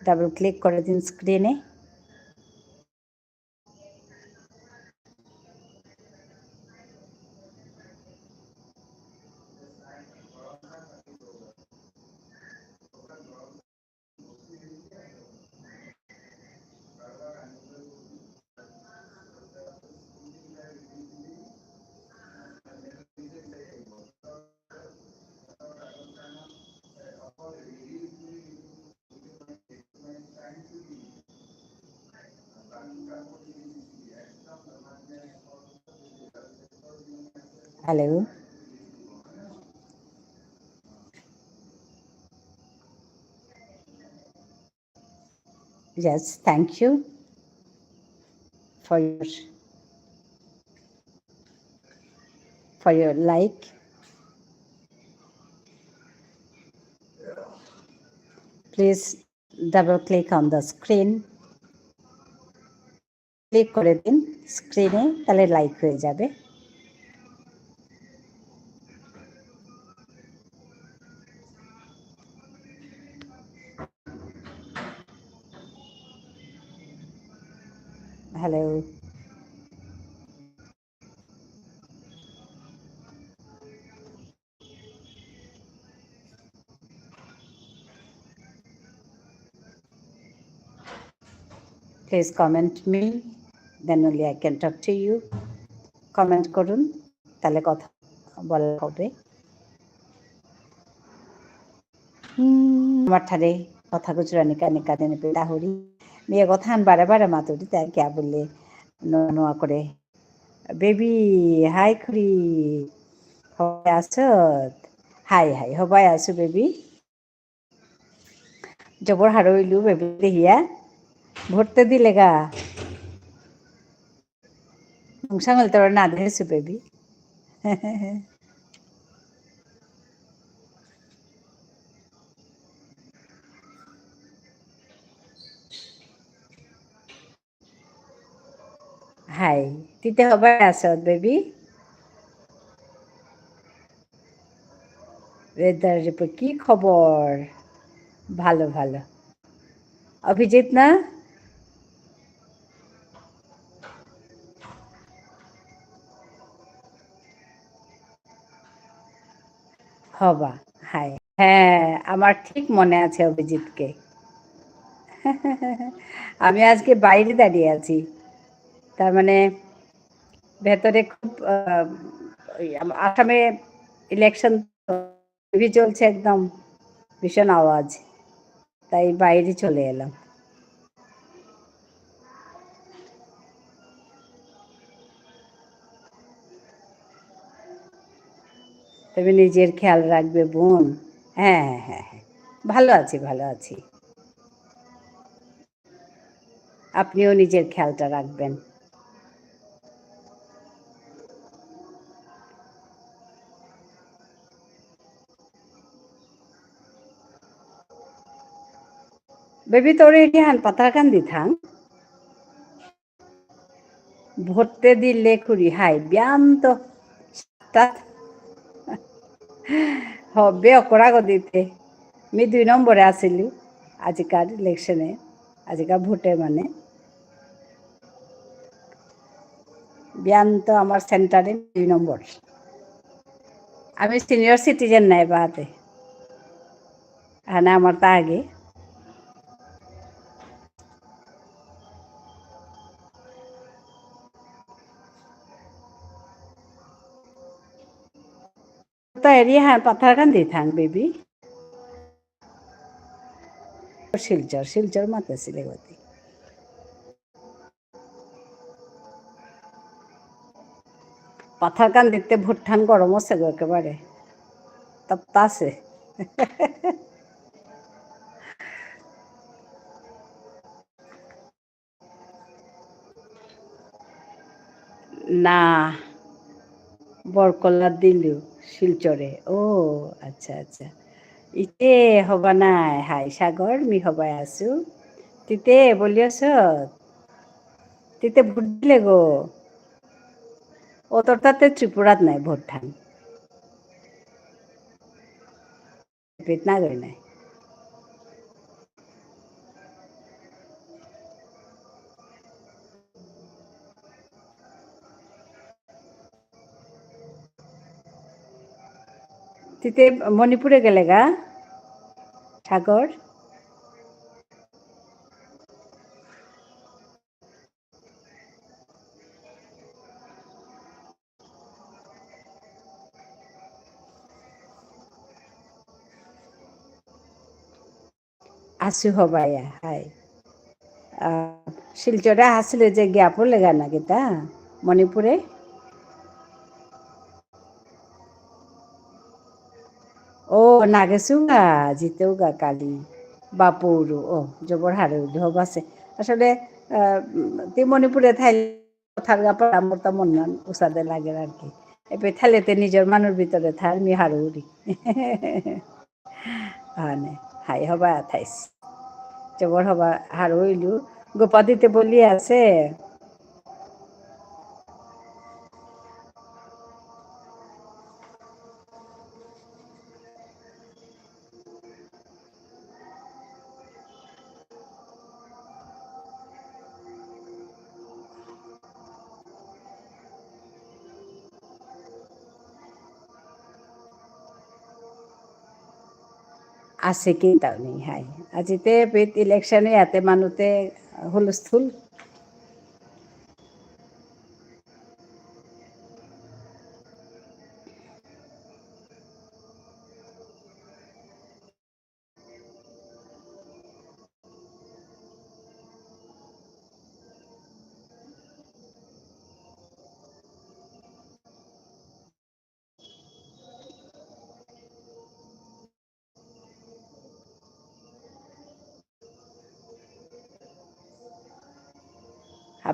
Double click করে দিন screen-এ। Hello. Yes, thank you for your, for your like. Please double click on the screen. Click করে দিন স্ক্রিনে, তাহলে লাইক হয়ে যাবে। Hello. Please comment me, then only I can talk to you. Comment করুন, তাহলে কথা বলা হবে। হুম, আমার ঠারে কথা গুজরানি কানে কানে পেতা হরি। মেয়ে কথা আন বারে বারে মাতুরি, তাই কিয়া বললে নোয়া নোয়া করে। বেবি, হাই খুড়ি, হবাই আসত? হাই হাই, হবাই আসু বেবি। জবর হারৌ ইলু বেবি দেহিয়া। ভরতে দিলেগা। নুংসাঙল তোর না দেহেসু বেবি। হাই, তিতে হবাই আসত বেবি? ওয়েদার রিপোর্ট, কি খবর? ভালো, ভালো। অভিজিৎ না? হবা, হাই। হ্যাঁ, আমার ঠিক মনে আছে অভিজিৎকে। আমি আজকে বাইরে দাঁড়িয়ে আছি। তার মানে ভেতরে খুব, আহ, ওই আম-, আসামে ইলেকশন টিভি চলছে একদম ভীষণ আওয়াজ, তাই বাইরে চলে এলাম। তুমি নিজের খেয়াল রাখবে বোন। হ্যাঁ, হ্যাঁ, হ্যাঁ, হ্যাঁ। ভালো আছি, ভালো আছি। আপনিও নিজের খেয়ালটা রাখবেন। বেবি, তোর এরিয়াহান পাথারকান্দি থাং। ভোটে দিলে খুরি হাই, বিয়ান তো সাতটাত। হবে অকরা গদিতে। মি দুই নম্বরে আসিলু আজিকার ইলেকশনে, আজিকার ভোটে মানে। বিয়ান তো আমার সেন্টারে দুই নম্বর। আমি সিনিয়র সিটিজেন নাই বাদে। আনা আমার তা আগে। তা এরিয়াহান পাথারকান্দি থাং, বেবি। শিলচর, শিলচর মাতেসিলে গতি। পাথারকান্দিতে ভোটহান গরম আছে গো একেবারে। তাপ্তাসে। না, বরকলা দিলু শিলচরে। ও, আচ্ছা, আচ্ছা। ইতে হবা নাই, হাই সাগর, মি হবাই আসু। তিতে বলিয়াস? তিতে ভোট দিলে গো। ও তোর তাতে ত্রিপুরাত নাই ভোটহান। পেট না গই নাই। তিতে মণিপুরে গেলেগা, সাগর? আসু হবাইয়া, হাই। আহ, শিলচরে আসলে যে গিয়া পড়লেগা না কিতা? মণিপুরে? ও, নাগেসুগা, জিতেওগা কালি। বাপুরু, ও, জবর হারৌ ইলু, হবাসে। আসলে, আহ, উম, তি মণিপুরে থাইলে থারগা পারা মোর তা মন নান উসাদে লাগে আর কি। এপে থাইলে তে নিজর মানুর ভিতরে থার মি হারৌরি। আনে, হাই হবা থাইস। জবর হবা হারৌ ইলু। গোপা দিতে বলি আছে। আছে কিতাও নেই, হাই। আজিতে পেত election ইয়াতে মানুতে হুলস্থুল।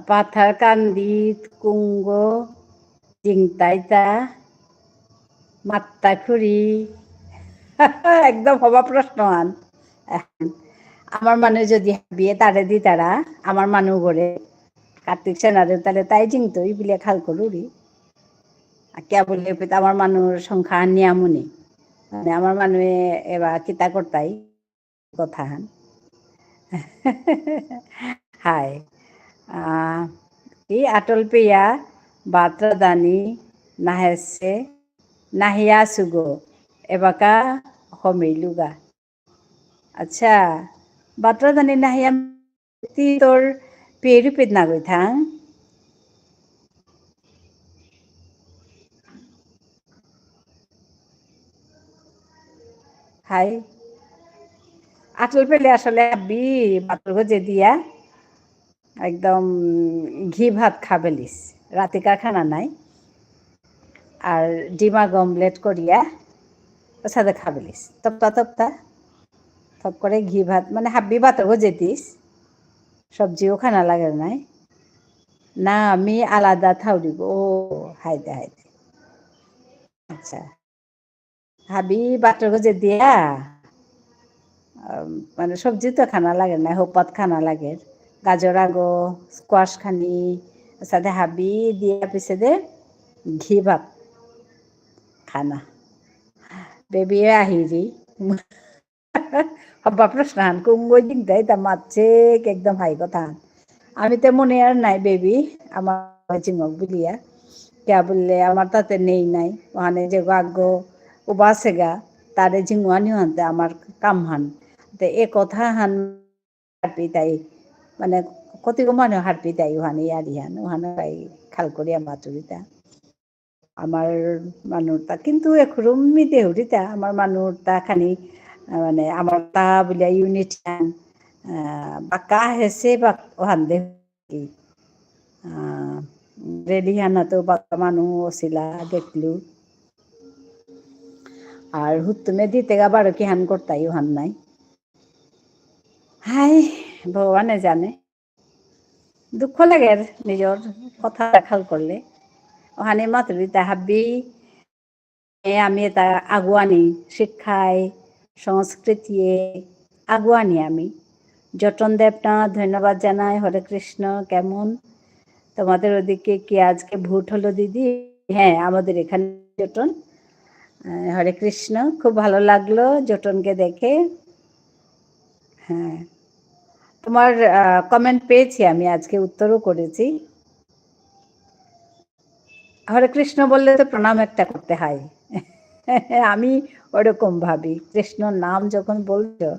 পাথারকান্দিত কুঙগ জিংতাইতা মাত্তা খুরি। একদম হবা প্রশ্ন আন। আমার মানু যদি হাবিয়ে তারে দিতারা, আমার মানুগরে, কার্তিক সেনারে তাহলে তাই জিংতই বুলিয়া খাল করুরি। আর কিয়া বুলে পেতে আমার মানুর সংখ্যা নিয়ামুনি। মানে আমার মানুয়ে এবার কিতা করতাই কথা হান। হাই। আহ, কি আটল পেয়া বাত্রা দানি নাহেসে নাহিয়া সুগো এবাকা হমেইলুগা। আচ্ছা, বাত্রা দানি নাহিয়া তি তোর পেরু পেত না গই থাং। হাই। আটল পেলে আসলে হাবি বাতর গজে দিয়া একদম ঘি ভাত খাবেলিস। রাতিকার খানা নাই। আর ডিমা গমলেট করিয়া ওর সাথে খাবেলিস। তপ্তা তপ্তা। থপ করে ঘি ভাত, মানে হাবি বাতর গজে দিস। সবজিও খানা লাগে নাই। না, আমি আলাদা থাউরি গো। ও, হাইদে, হাইদে। আচ্ছা। হাবি বাতর গজে দিয়া, আম, মানে সবজি তো খানা লাগে না, হোপাত খানা লাগে। গাজর আগো, স্কোয়াশ খানি, সাথে হাবি দিয়া পিছে দে ঘি ভাত খানা। বেবিয়ে আহিরি। হবা প্রশ্ন হান, কুঙগ জিংতাইতা মাতছে, একদম হাই কথা হান। আমি তে মনে আর নাই বেবি, আমার জিঙক বুলিয়া। কিয়া বুললে আমার তাতে নেই নাই। ওখানে যে গাগ্গ উবাসেগা, তারে জিঙুয়ানি হানতে আমার কাম হান। তে এ কথা হান হারপিতাই, মানে কতিগো মানে হারপিতাই ওখানে ইয়ারি হান, ওখানে তাই খাল করিয়া মাতুরিতা। আমার মানুরতা, কিন্তু এখুরুমি দেহুরিতা, আমার মানুরতা খানি, আহ, মানে, আমারতা বুলিয়া ইউনিট হান, আহ, বাক্কা হেসে বাক ওহান দেহুরি। আহ, রেলি হানাতো বাক্কা মানু অসিলা দেখলু। আর হুত্তুমে দিতেগা বারো কিহান করতাই ওহান নাই। হাই, ভগবানে জানে। দুঃখ লাগের নিজর কথা খাল করলে। ওহানে মাতুরিতা হাবি, এ, আমি এতা আগুয়ানি, শিক্ষায়, সংস্কৃতিয়ে আগুয়ানি আমি। জটন দেবনাথ, ধন্যবাদ জানাই। হরে কৃষ্ণ, কেমন? তোমাদের ওদিকে কি আজকে ভোট হলো দিদি? হ্যাঁ, আমাদের এখানে জটন। আহ, হরে কৃষ্ণ, খুব ভালো লাগলো জটনকে দেখে। হ্যাঁ, তোমার, আহ, কমেন্ট পেয়েছি আমি, আজকে উত্তরও করেছি। হরে কৃষ্ণ বললে তো প্রণাম একটা করতে হয়। আমি ওরকম ভাবি, কৃষ্ণ নাম যখন বলছো।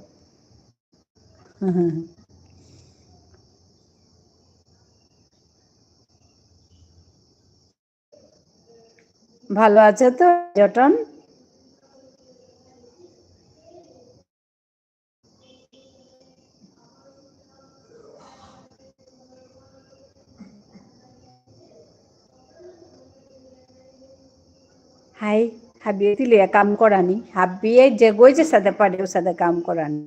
ভালো আছো তো, জটন? হাই, হাবিয়ে তিলিয়া কাম করানি, হাবিয়ে যেগই যেসাদে পারে ওসাদে কাম করানি।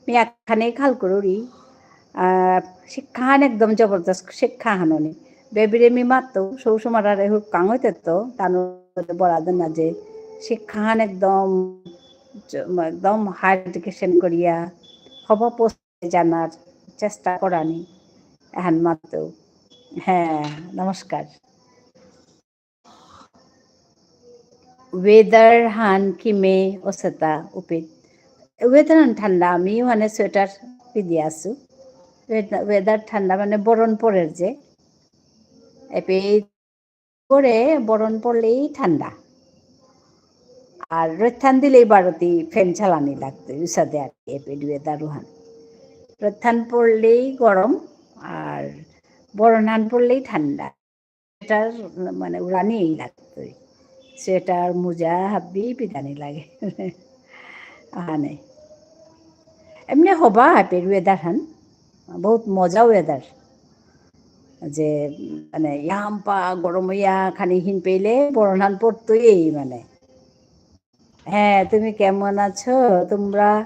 মি এখানে খাল করুরি, আহ, শিক্ষাহান একদম জবরদস্ত শিক্ষাহান অনি। বেবিরে মি মাত্ত, সৌ সমারারে হুরকাং হইতে তো, তানু বরাদে না যে শিক্ষাহান একদম, জ-, একদম হাই এডুকেশন করিয়া, হবা পোস্টে জানার চেষ্টা করানি, এহান মাত্ত। হ্যাঁ, নমস্কার। ওয়েদার হান কিমে অসেতা উপিত। ওয়েদার হান ঠান্ডা, আমি মানে সোয়েটার পিদি আসু। ওয়েদা-, ওয়েদার ঠান্ডা মানে বরন পড়ের যে। এপে করে বরন পড়লেই ঠান্ডা। আর রইথান দিলেই বারতি fan চালানি লাগতো, উসাদে আর কি এপেইর weather উহান। রইথান পড়লেই গরম, আর বরনান পড়লেই ঠান্ডা। Sweater মানে উড়ানি লাগতই। Sweater, মোজা, হাব্বি পিদানি লাগে। আহানে। এমনি হবা এপেইর weather হান। বহুত মজা weather। যে, মানে, ইয়াম্পা গরম ইয়া খানি হিন পেলে বরনান পড়তই এই মানে। হ্যাঁ, তুমি কেমন আছো? তোমরা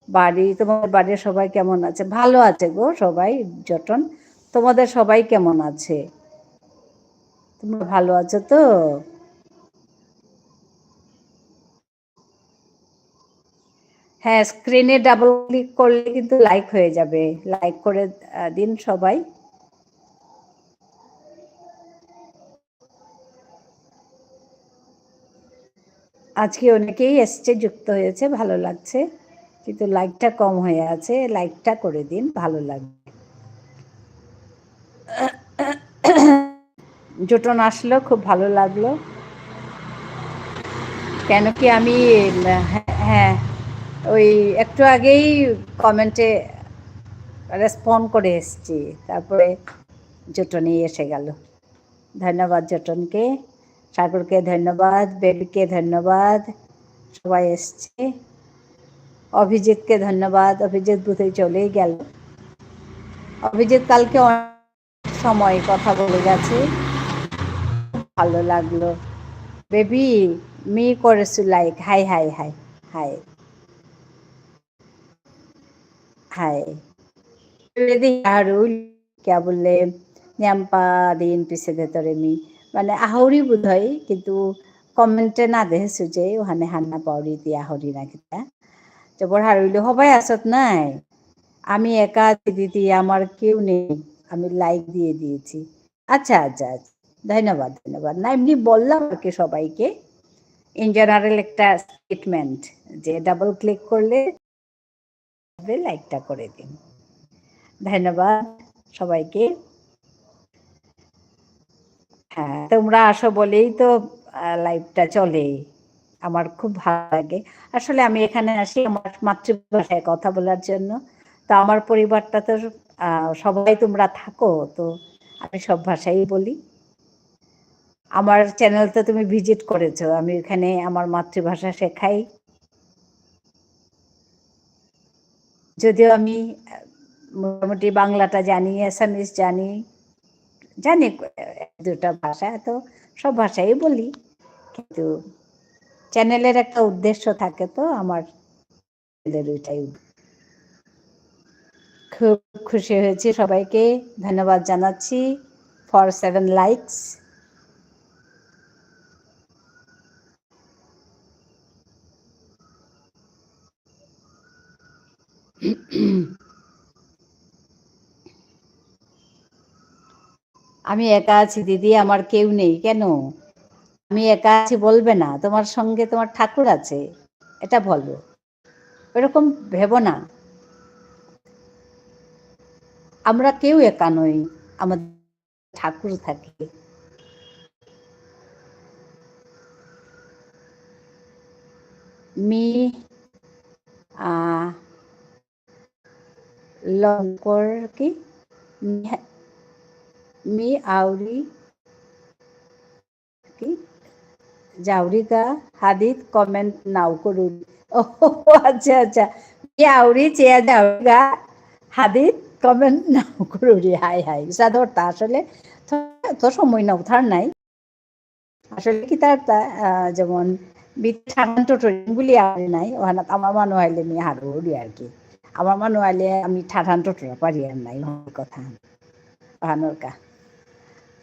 বাড়ি, তোমাদের বাড়ির সবাই কেমন আছে? ভালো আছে গো সবাই, জটন। তোমাদের সবাই কেমন আছে? তোমরা ভালো আছো তো? হ্যাঁ, screen এ double click করলে কিন্তু like হয়ে যাবে। Like করে, আহ, দিন সবাই। আজকে অনেকেই এসছে, যুক্ত হয়েছে, ভালো লাগছে, কিন্তু like টা কম হয়ে আছে, like টা করে দিন, ভালো লাগবে। জোটন আসলো, খুব ভালো লাগলো। কেন কি আমি, উম, হ্যাঁ, হ্যাঁ, ওই একটু আগেই comment এ respond করে এসছি, তারপরে জোটনই এসে গেল। ধন্যবাদ জোটনকে, সাগরকে ধন্যবাদ, বেবিকে ধন্যবাদ, সবাই এসছে। অভিজিৎকে ধন্যবাদ, অভিজিৎ বোধহয় চলেই গেল। অভিজিৎ কালকে অনেক সময় কথা বলে গেছে, ভালো লাগলো। বেবি, মি করেছু like, hi, high, high, high. Hi. যদি আরো কিয়া বুললে, নিয়াম্পা দিন পিছে দে তরে মি, মানে, আহরি বোধহয়, কিন্তু comment এ না দেহেছু যে, ওহানে হান্না পাউরি দিয়া আহরি না কিতা। জবর হারৌইলে হবাই আসত নাই। আমি একা আছি দিদি, আমার কেউ নেই। আমি like দিয়ে দিয়েছি। আচ্ছা, আচ্ছা, আচ্ছা। ধন্যবাদ, ধন্যবাদ। না, এমনি বললাম আর কি সবাইকে। In general একটা statement, যে double click করলে like টা করে দিন। ধন্যবাদ সবাইকে। হ্যাঁ, তোমরা আসো বলেই তো, আহ, live টা চলে। আমার খুব ভালো লাগে। আসলে আমি এখানে আসি আমার মাতৃভাষায় কথা বলার জন্য। তো আমার পরিবারটা তো, আহ, সবাই তোমরা থাকো, তো আমি সব ভাষাই বলি। আমার channel তো তুমি visit করেছো, আমি ওখানে আমার মাতৃভাষা শেখাই। যদিও আমি, আহ, মোটামুটি বাংলাটা জানি, Assamese জানি, জানি এক দুটা ভাষা, তো সব ভাষাই বলি। কিন্তু channel এর একটা উদ্দেশ্য থাকে, তো আমার channel এর ওইটাই। খুব খুশি হয়েছি, সবাইকে ধন্যবাদ জানাচ্ছি for seven likes। আমি একা আছি দিদি, আমার কেউ নেই। কেন? আমি একা আছি বলবে না, তোমার সঙ্গে তোমার ঠাকুর আছে, এটা বলো। এরকম ভেবো না। আমরা কেউ একা নই, আমাদের ঠাকুর থাকে। মি, আহ, লঙ্কর কি? মি, মি আউরি কি? জাউরিগা হাদিত comment নাও করুরি। ও, আচ্ছা, আচ্ছা। মি আউরি চেয়া জাউরিগা হাদিত comment নাও করুরি। Hi, hi. সাদর তা আসলে তো, তো সময় নাও থার নাই। আসলে কি তার তা, আহ, যেমন মি ঠারহান টটরিং বুলি আর নাই, ওহানাত আমার মানু আইলে মি হারৌরি আর কি। আমার মানু আইলে আমি ঠারহান টটরা পারি আর নাই, ওহান কথা। ওহানর কা।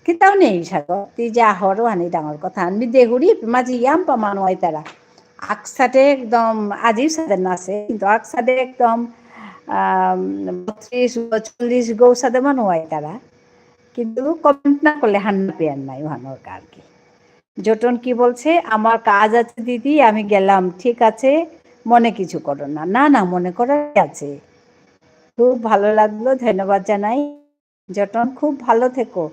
কিতাও নেই সাগর, তি যা হর ওহানি ডাঙর কথা। আমি দেহুরি মাঝে ইয়াম্পা মানু আইতারা। আকসাদে একদম, আজিও সাদে নাচে, কিন্তু আকসাদে একদম, আম, বত্রিশ গো, চল্লিশ গো সাদে মানু আইতারা। কিন্তু comment না করলে হান্না পেয়ার নাই, ওহানর কা আর কি। জটন কি বলছে? "আমার কাজ আছে দিদি, আমি গেলাম।" "ঠিক আছে, মনে কিছু করো না।" না, না, মনে করার কি আছে? খুব ভালো লাগলো, ধন্যবাদ জানাই। জটন, খুব ভালো থেকো।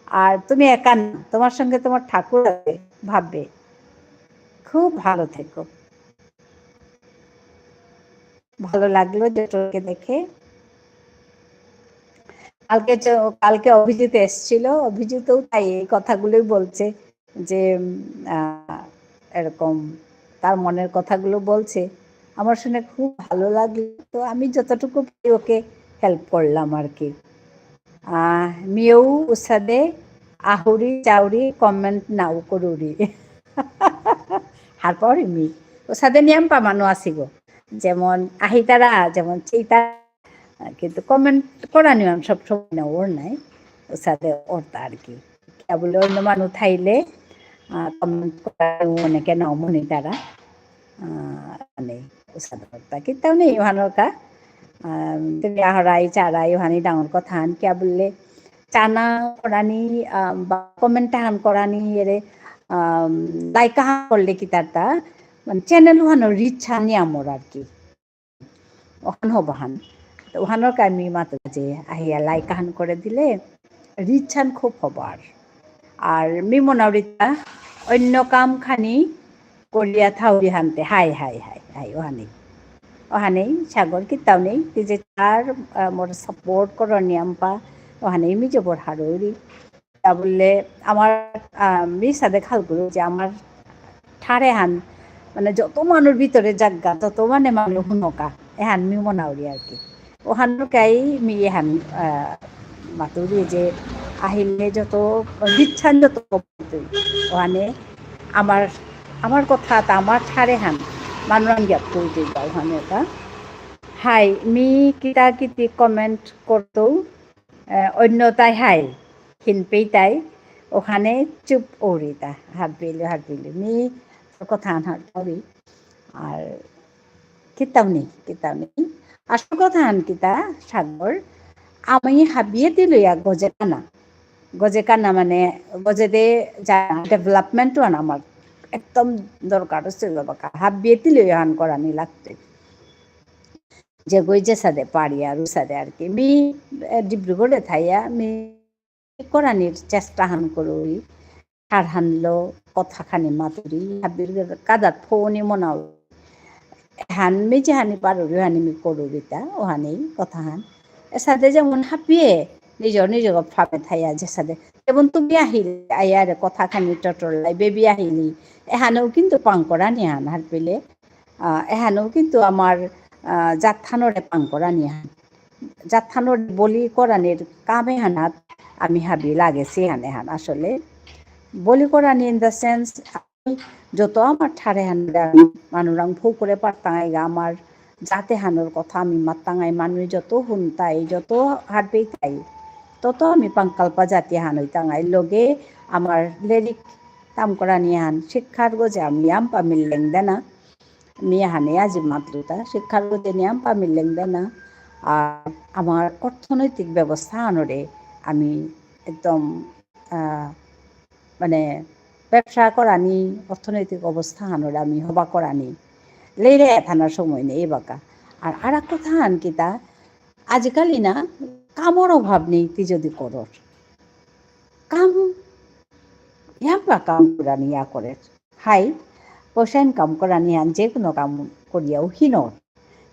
আর তুমি একা না, তোমার সঙ্গে তোমার ঠাকুর আছে, ভাববে। খুব ভালো থেকো। ভালো লাগলো জটরকে দেখে। কালকে চ-, কালকে অভিজিৎ এসছিল, অভিজিৎও তাই এই কথাগুলোই বলছে যে, উম, আহ, এরকম তার মনের কথাগুলো বলছে। আমার শুনে খুব ভালো লাগলো। তো আমি যতটুকু পারি ওকে help করলাম আর কি। আহ, মিয়েও উসাদে আহুরি চাউরি comment নাও করুরি। হারপাউরি মি। উসাদে নিয়াম পা মানু আসিগো। যেমন আহিতারা, যেমন চেইতারা, কিন্তু comment করানি মান সব সময় না ওর নাই। উসাদে ওরতা আর কি। কিয়া বুলে অন্য মানু থাইলে, আহ, comment করানি অনেকে নাও মনে তারা। আহ, মানে, উসাদে ওরতা। কিতাও নেই, ওহানর কা। আহ, তুমি আহরাই, চারাই, ওহানি ডাঙর কথা হান। কিয়া বুললে, চানা করানি, আহ, বা comment হান করানি, এরে, আহ, like হান করলে কিতারতা, মানে, channel ওহানর reach হান নিয়ামর আর কি। ওহান হবাহান। তো ওহানর কা মি মাতু যে আহিয়া like আহান করে দিলে reach হান খুব হবার। আর মি মনাউরিতা অন্য কাম খানি করিয়া থাউরি হানতে হাই, হাই, হাই, হাই, ওহানেই। ওহানেই, সাগর কিতাও নেই। তি যে তার, আহ, মোর support করনি আমপা, ওহানেই মি জবর হারৌরি। তা বুললে আমার, আহ, মি সাদে খাল করু যে আমার ঠারে হান, মানে যত মানুর ভিতরে জাগা, তত মানে মানু হুনকা, এহান মি মনাউরি আর কি। ওহানর কাই মি এহান, আহ, মাতুরি যে আহিলে যত reach হান যত কম তুই। ওহানে আমার, আমার কথা তা আমার ঠারে হান, মানুরাং গিয়া কই তুই বা ওহানে তা। হাই, মি কিতা কিতি comment করতৌ, আহ, অন্যতাই হাই। হিনপেইতাই, ওহানে চুপ অরিতা, হারপিলু, হারপিলু। মি তোর কথা আন হারপাউরি। আর কিতাও নেই, কিতাও নেই। আসল কথা আন কিতা, সাগর, আমি হাবিয়ে দিলইয়া গজে কানা। গজে কানা মানে, গজে দে যা development আন আমার একদম দরকার আছে বাবা কা। হাবিয়ে দিলইয়া হান করানি লাগতে। যে গই যে সাদে পারি আর সাদে আর কি। মি, এ, ডিব্রুগড়ে থাইয়া, মি করানির চেষ্টা হান করুরি, ঠার হানলো কথা খানি মাতুরি, হাবির কাদাত ফোনি মনাও। হান মি যে হানি পারুরি, হানি মি করুরিতা, ওহানি কথা হান। এসাদে যেমন হাবিয়ে, নিজর নিজর ফামে থাইয়া যে সাদে। যেমন তুমি আহিলে, আয়ারে কথা খানি টটরলাই, বেবি আহিলি, এহানেও কিন্তু পাং করানি হান হারপিলে। আহ, এহানেও কিন্তু আমার, আহ, জাত হানরে পাং করানি হান। জাত হানরে বলি করানির কামে হানাত আমি হাবি লাগেছি হানে হান আসলে। বলি করানি in the sense, আমি যত আমার ঠারে হানরে আমি মানুরাং ফৌ করে পারতাঙাইগা আমার জাতে হানর কথা আমি মাত্তাঙাই মানু যত হুনতাই, যত হারপেইতাই, তত আমি পাংকালপা জাতি হান হইতাঙাই। লগে আমার লেরিক তাম করানি হান শিক্ষার গজে আমি আমপা মিললেং দেনা। মি এহানে আজি মাতলুতা, শিক্ষার গজে নিয়াম পা মিলেং দেনা। আর আমার অর্থনৈতিক ব্যবস্থা আনরে আমি একদম, আহ, মানে, ব্যবসা করানি, অর্থনৈতিক অবস্থা আনরে আমি হবা করানি। লেইরে থানার সময় নেই এবাকা। আর আর এক কথা আন কিতা, আজিকালি না কামর অভাব নেই, তি যদি করর। কাম, ইয়াম্পা কাম করানি ইয়া করে। হাই, পয়সা income করানি আন যে কোনো কাম করিয়াও হিনর।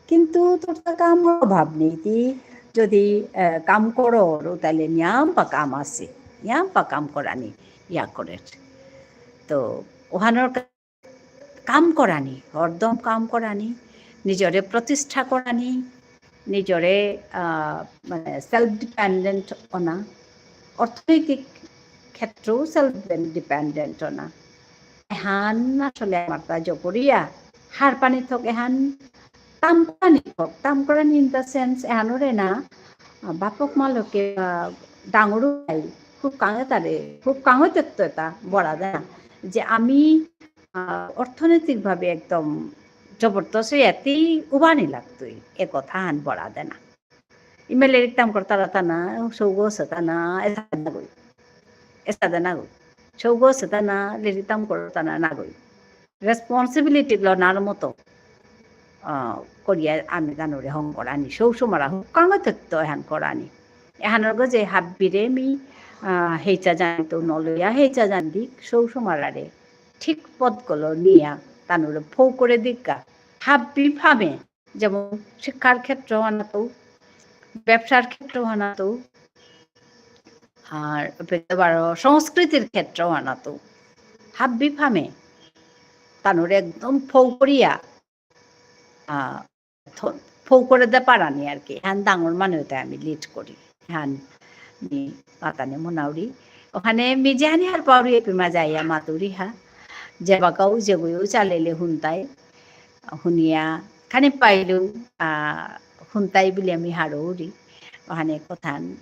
কিন্তু তোর তো কামর অভাব নেই, তি যদি, আহ, কাম করর, তাহলে নিয়াম্পা কাম আছে, নিয়াম্পা কাম করানি ইয়া করে। তো ওহানর কাম করানি, হরদম কাম করানি, নিজরে প্রতিষ্ঠা করানি, নিজরে, আহ, মানে, self dependent অনা, অর্থনৈতিক ক্ষেত্রেও self dependent অনা। এহান আসলে আমার তা জপরিয়া, হারপানি থক এহান তাম করানি থক, তাম করানি in the sense, এহানরে না, আহ, বাপক মালকে, আহ, ডাঙরু ভাই, খুব কাঙে তারে, খুব কাঙে তেত্ত এটা বড়া দেনা। যে আমি আহ, অর্থনৈতিকভাবে একদম জবরদস্ত এতেই উবানি লাগতই, এ কথা হান বড়া দেনা। ইমে লেরিক তাম করতারা তানা, সৌগ আছে তানা, এসাদে নাগই। এসাদে নাগই। সৌগ আছে তানা, লেরিক তাম করতানা নাগই। Responsibility লনার মতো, আহ, করিয়া আমি তানুরে হং করানি, সৌ সুমারা হুকাঙে তেত্ত এহান করানি। এহানর গজে হাব্বিরে মি, আহ, হেইচা জানিত নলইয়া, হেইচা জান দিক, সৌ সুমারারে। ঠিক পথগুলো নিয়া তানুরে ফৌ করে দিকা। হাব্বি ফামে, যেমন শিক্ষার ক্ষেত্র হানাতো, ব্যবসার ক্ষেত্র হানাতো, আর এবারো সংস্কৃতির ক্ষেত্র হানাতো, হাব্বি ফামে তানুরে একদম ফৌ করিয়া, আহ, থ-, ফৌ করে দে পারানি আর কি। হান ডাঙর মানু এতা আমি lead করি। হান মি মাতানি মনাউরি। ওহানে মি যেহানি হারপাউরি এপি মাজা আয়া মাতুরি হা। যেবাকাউ যেগইউ চালেলে হুনতাই। হুনিয়া খানি পাইলু, আহ, হুনতাই বুলি আমি হারৌরি। ওহানে কথান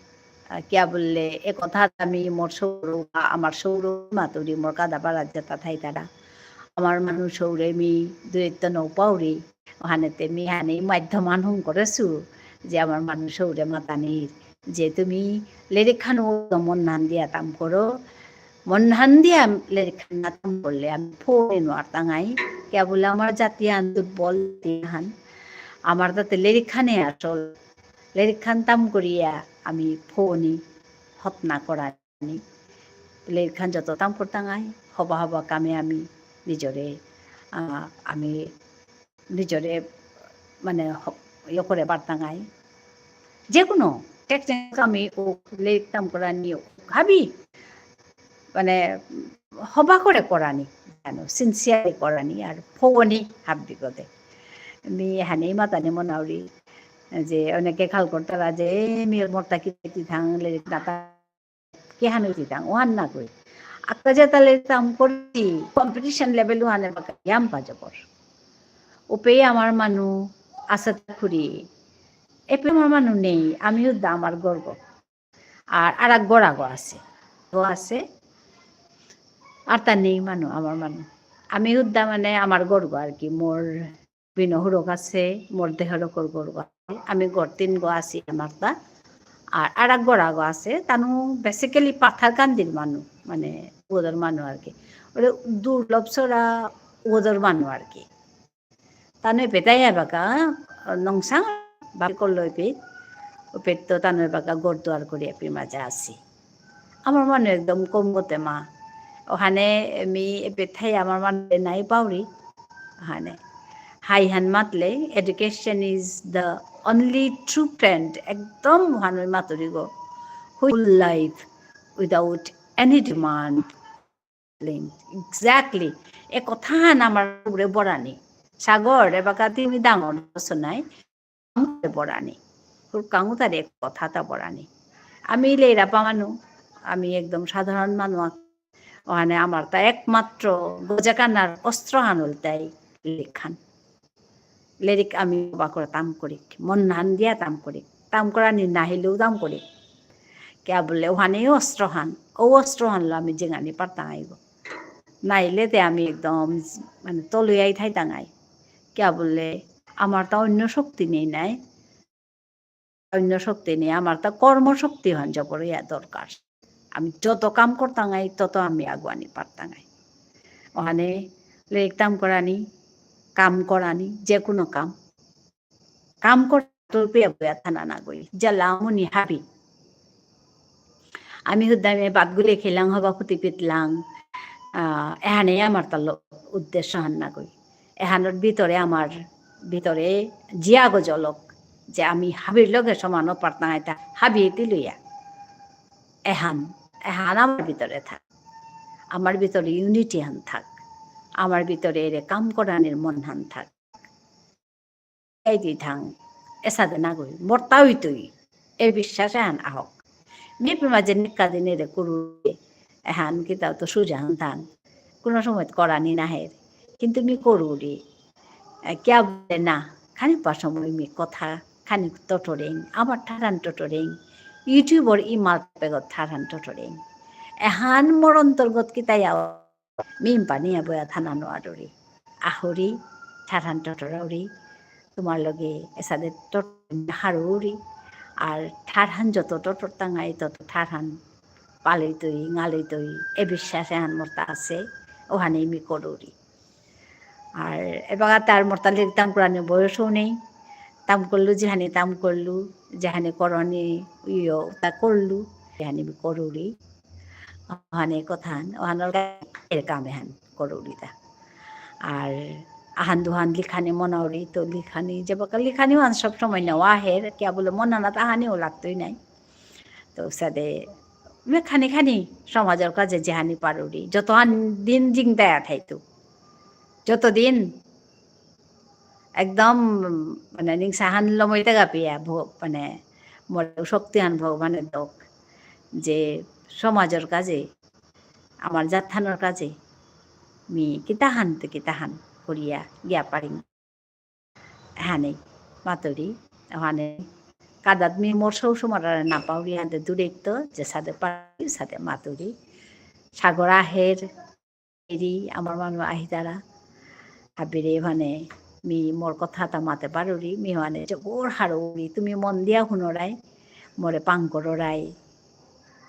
আহ, কিয়া বুললে, এ কথা আমি মোর সৌর বা আমার সৌর মাতুরি মোর কাদা পারা যেতা থাইতারা। আমার মানু সৌরে মি দূরেত্ত নৌ পাউরি। ওহানেতে মি হানি মাধ্যম আনহুম করেসু যে আমার মানু সৌরে মাতানির যে তুমি লেরিক খানো মন নান দিয়া তাম করো। মন নান দিয়া লেরিক খান না তাম করলে আমি ফোনে নোয়ার তাঙাই। কিয়া বুললে আমার জাতি আন দুর্বল জাতি হান। আমার তাতে লেরিক খানে আসল। লেরিক খান তাম করিয়া আমি ফোনি হতনা করানি। লেরিক খান যত তাম করতাঙাই, হবা হবা কামে আমি নিজরে, আহ, আমি নিজরে মানে হ-, ইয়ে করে পারতাঙাই। যে কোনো technical কামে ও লেরিক তাম করানি ও হাবি মানে হবা করে করানি, জানো, sincerely করানি আর ফোনি হাব্বি গদে। মি হানি মাতানি মনাউরি যে অনেকে খাল করতারা যে, "এ, মি মোরতা কি থাং লেরিক না তা-, কি হানু থাং, ওহান না কই।" আক্কা যে তালে তাম করছি, competition level ওহানে বাকা ইয়াম পা জবর। উপে আমার মানু আসা খুরি। এপে আমার মানু নেই, আমি হুদ্দা আমার গর্ব। আর আরাক গড়াগো আছে। গো আছে। আর তা নেই মানু, আমার মানু। আমি হুদ্দা মানে আমার গড়গো আর কি, মোর বিনহুরক আছে, মোর দেহরকর গড়গো আছে। আমি গড় তিন গো আছি আমার তা। আর আরাক গড়াগো আছে, তানু basically পাথারকান্দির মানু, মানে ওদের মানু আর কি। ওরে দুর্লভ সরা ওদের মানু আর কি। তানু এপেতাই এবাকা, নংসাং বাপি করলো এপে, ওপেত তো তানু এবাকা গড় দুয়ার করি এপি মাজা আছি। আমার মানু একদম কম গতে মা। ওহানে মি এপেতাই আমার মানু নাই পাউরি। ওহানে। হাই হান মাতলে, education is the only true friend। একদম ওহান মাতুরি গো। Who live without any demand। Exactly. এ কথাহান আমার উপরে বরানি। সাগর, এবাকা তুমি ডাঙর হসো নাই, বরানি। হুরকাঙু তার এক কথাতা বরানি। আমি লেরাপা মানু, আমি একদম সাধারণ মানু। ওহানে আমার তা একমাত্র গজাকানার অস্ত্র হান ইলতাই লেরিক খান। লেরিক আমি বাকরা তাম করিক, মন নান দিয়া তাম করিক, তাম করানি নাহিলেও তাম করিক। কিয়া বুললে ওহানেই অস্ত্র হান, ও অস্ত্র হানলো আমি জিঙানি পারতাঙাই গো। নাইলে তে আমি একদম মানে তলুয়াই থাইতাঙাই। কিয়া বুললে আমার তা অন্য শক্তি নেই নাই। অন্য শক্তি নেই, আমার তা কর্মশক্তি হান জবর ইয়া দরকার। আমি যত কাম করতাঙাই, তত আমি আগুয়ানি পারতাঙাই। ওহানে লেরিক তাম করানি, কাম করানি, যে কোনো কাম। কাম করতে পেয়া বয়া থানা না গই। জ্বালা মুনি হাবি। আমি হুদ্দামে বাদ গুলে খেলাং, হবা ফুতি পিতলাং। আহ, এহানে আমার তালো উদ্দেশ্য হান না গই। এহানোর ভিতরে আমার ভিতরে জিয়াগো জলক যে আমি হাবির লগে সমানো পারতাঙাইতা হাবি তিলুয়া। এহান, এহান আমার ভিতরে থাক। আমার ভিতরে unity হান থাক। আমার ভিতরে এরে কাম করানির মন হান থাক। এই দি থাং, এসাদে না গই, মরতা হইতই। এ বিশ্বাস এহান আহক। মি পিমা যে নিকা দিনে রে করু, এহান কিতা তো সুজাহান থান। কোনো সময় করানি না হের। কিন্তু মি করুরি। এ, কিয়া বুলে না, খানি পা সময় মি কথা, খানি টটরেং, আমার ঠারান টটরেং। YouTubeর ই মাল পেগত ঠারান টটরেং। এহান মোর অন্তর্গত কিতা ইয়া মিম পানি আবয়া থানা নোয়ারুরি। আহুরি, ঠারহান টটরাউরি, তোমার লগে এসাদে টট-, হারুরি। আর ঠারহান যত টটর তাঙাই তত ঠারহান পালিতই, ঙালিতই, এ বিশ্বাস এহান মোরতা আছে, ওহানে মি করুরি। আর এবাকা তার মোরতা লেরিক তাম করানি বয়সও নেই। তাম করলু, যেহানি তাম করলু, যেহানি করনি, ইয়ো, তা করলু, যেহানি মি করুরি। ওহানে কথান, ওহানর এর কাম এহান। করুরিতা। আর আহান দুহান লিখানি মনাউরি, তো লিখানি, যে বাকা লিখানি ওহান সব সময় নেওয়া আহের, কিয়া বুলে মনানাত আহানিও লাগতই নাই। তো সাদে, মে খানি খানি সমাজর কাজে যেহানি পারুরি, যতহান দিন জিংদায়া থাইতু, যতদিন একদম, মানে, নিংসাহান লমইতে গাপিয়া, ভ-, মানে, মোর শক্তিহান ভগবানে দক, যে সমাজর কাজে, আমার জাতহানর কাজে, মি কিতাহান তে কিতাহান করিয়া গিয়া পারিম। হানে, মাতুরি, হানে, কাদাত মি মোর সৌ সুমারারে না পাউরি, হাতে দূরে তো, যে সাদে পারি, সাদে মাতুরি। সাগর আহের, এরি আমার মানু আহিতারা। হাবিরে মানে মি মোর কথা তা মাতে পারুরি, মি মানে জবর হারৌরি, তুমি মন দিয়া হুনরাই, মোরে পাং কররাই,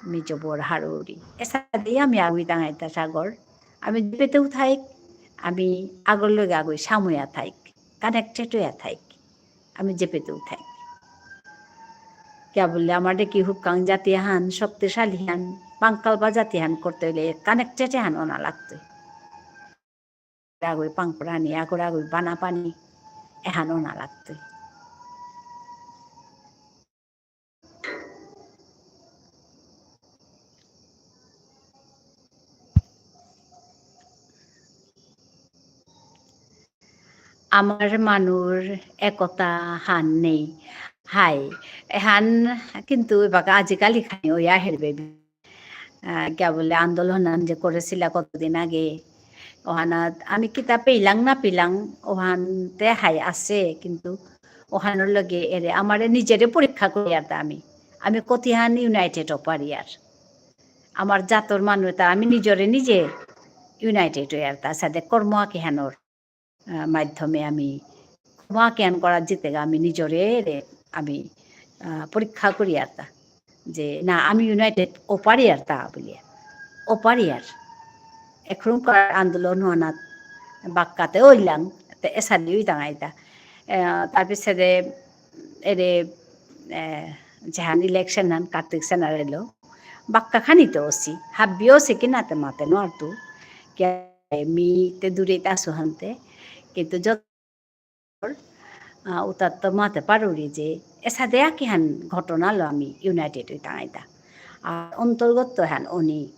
মি জবর হারৌরি। এসাদে আমি আগুই তাঙাইতা সাগর, আমি যেপেতেও থাইক, আমি আগর লগে আগুই সাময়া থাইক, connected হইয়া থাইক। আমি যেপেতেও থাইক। কিয়া বুললে, আমার দেখি হুকাং জাতি হান, শক্তিশালী হান, পাংকাল বা জাতি হান করতে হইলে connected হান অনা লাগতই। আগই পাংপুরানি, আগর আগই বানা পানি, এহান অনা লাগতই। আমার মানুর একতা হান নেই। হাই, এহান কিন্তু এবাকা আজিকালি খানি ওই আহের বেবি। আহ, কিয়া বুলে আন্দোলন হান যে করেছিলা কতদিন আগে, ওহানাত আমি কিতা পেইলাং না পেইলাং, ওহানতে হাই আছে, কিন্তু ওহানর লগে এরে আমারে নিজেরে পরীক্ষা করিয়ার তা আমি, আমি কতিহান united ও পারিয়ার। আমার জাতর মানু তা আমি নিজরে নিজে united হইয়ার তা সাদে কর্ম আকিহানর, আহ, মাধ্যমে আমি কর্ম আকিহান করার জিতেগা আমি নিজরে রে আমি, আহ, পরীক্ষা করিয়ার তা। যে না, আমি united ও পারিয়ার তা বুলিয়া। ও পারিয়ার। এখনকার আন্দোলন হনাত বাক্কাতে ওইলাং, তে এসাদে ওই তাঙাইতা। আহ, তার পিছে দে এরে, আহ, যেহান election হান কার্তিক সেনার এলো, বাক্কা খানি তো ওসি, হাব্বি ওসি কি নাতে মাতে নোয়ারতু, কে মি তে দূরে তা সুহান্তে, কিন্তু যত আহ, উতাত্ত মাতে পারুরি যে এসাদে আকিহান ঘটনালো আমি united হই তাঙাইতা। আর অন্তর্গত হান অনি,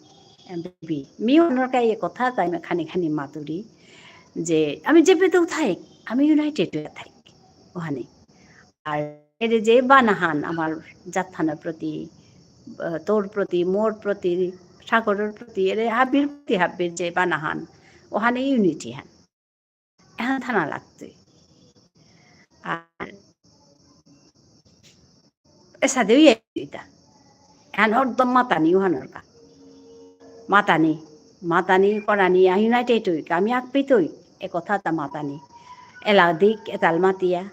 এম, বিবি। মি অনর কাই এ কথা তাই মে খানি খানি মাতুরি যে আমি যেপেতেও থাইক, আমি united হইয়া থাইক। ওহানি। আর এরে যে বানাহান আমার জাতহানর প্রতি, আহ, তোর প্রতি, মোর প্রতি, সাগরর প্রতি, এরে হাবির প্রতি হাবির যে বানাহান, ওহানে unity হান। এহান থানা লাগতই। আর এসাদেউ ইয়া ইতা। এহান হরদম মাতানি উহানর কা। মাতানি, মাতানি করানি, আ, united হই, আমি আকপিত হই, এ কথা তা মাতানি। এলা দিক, এতাল মাতিয়া,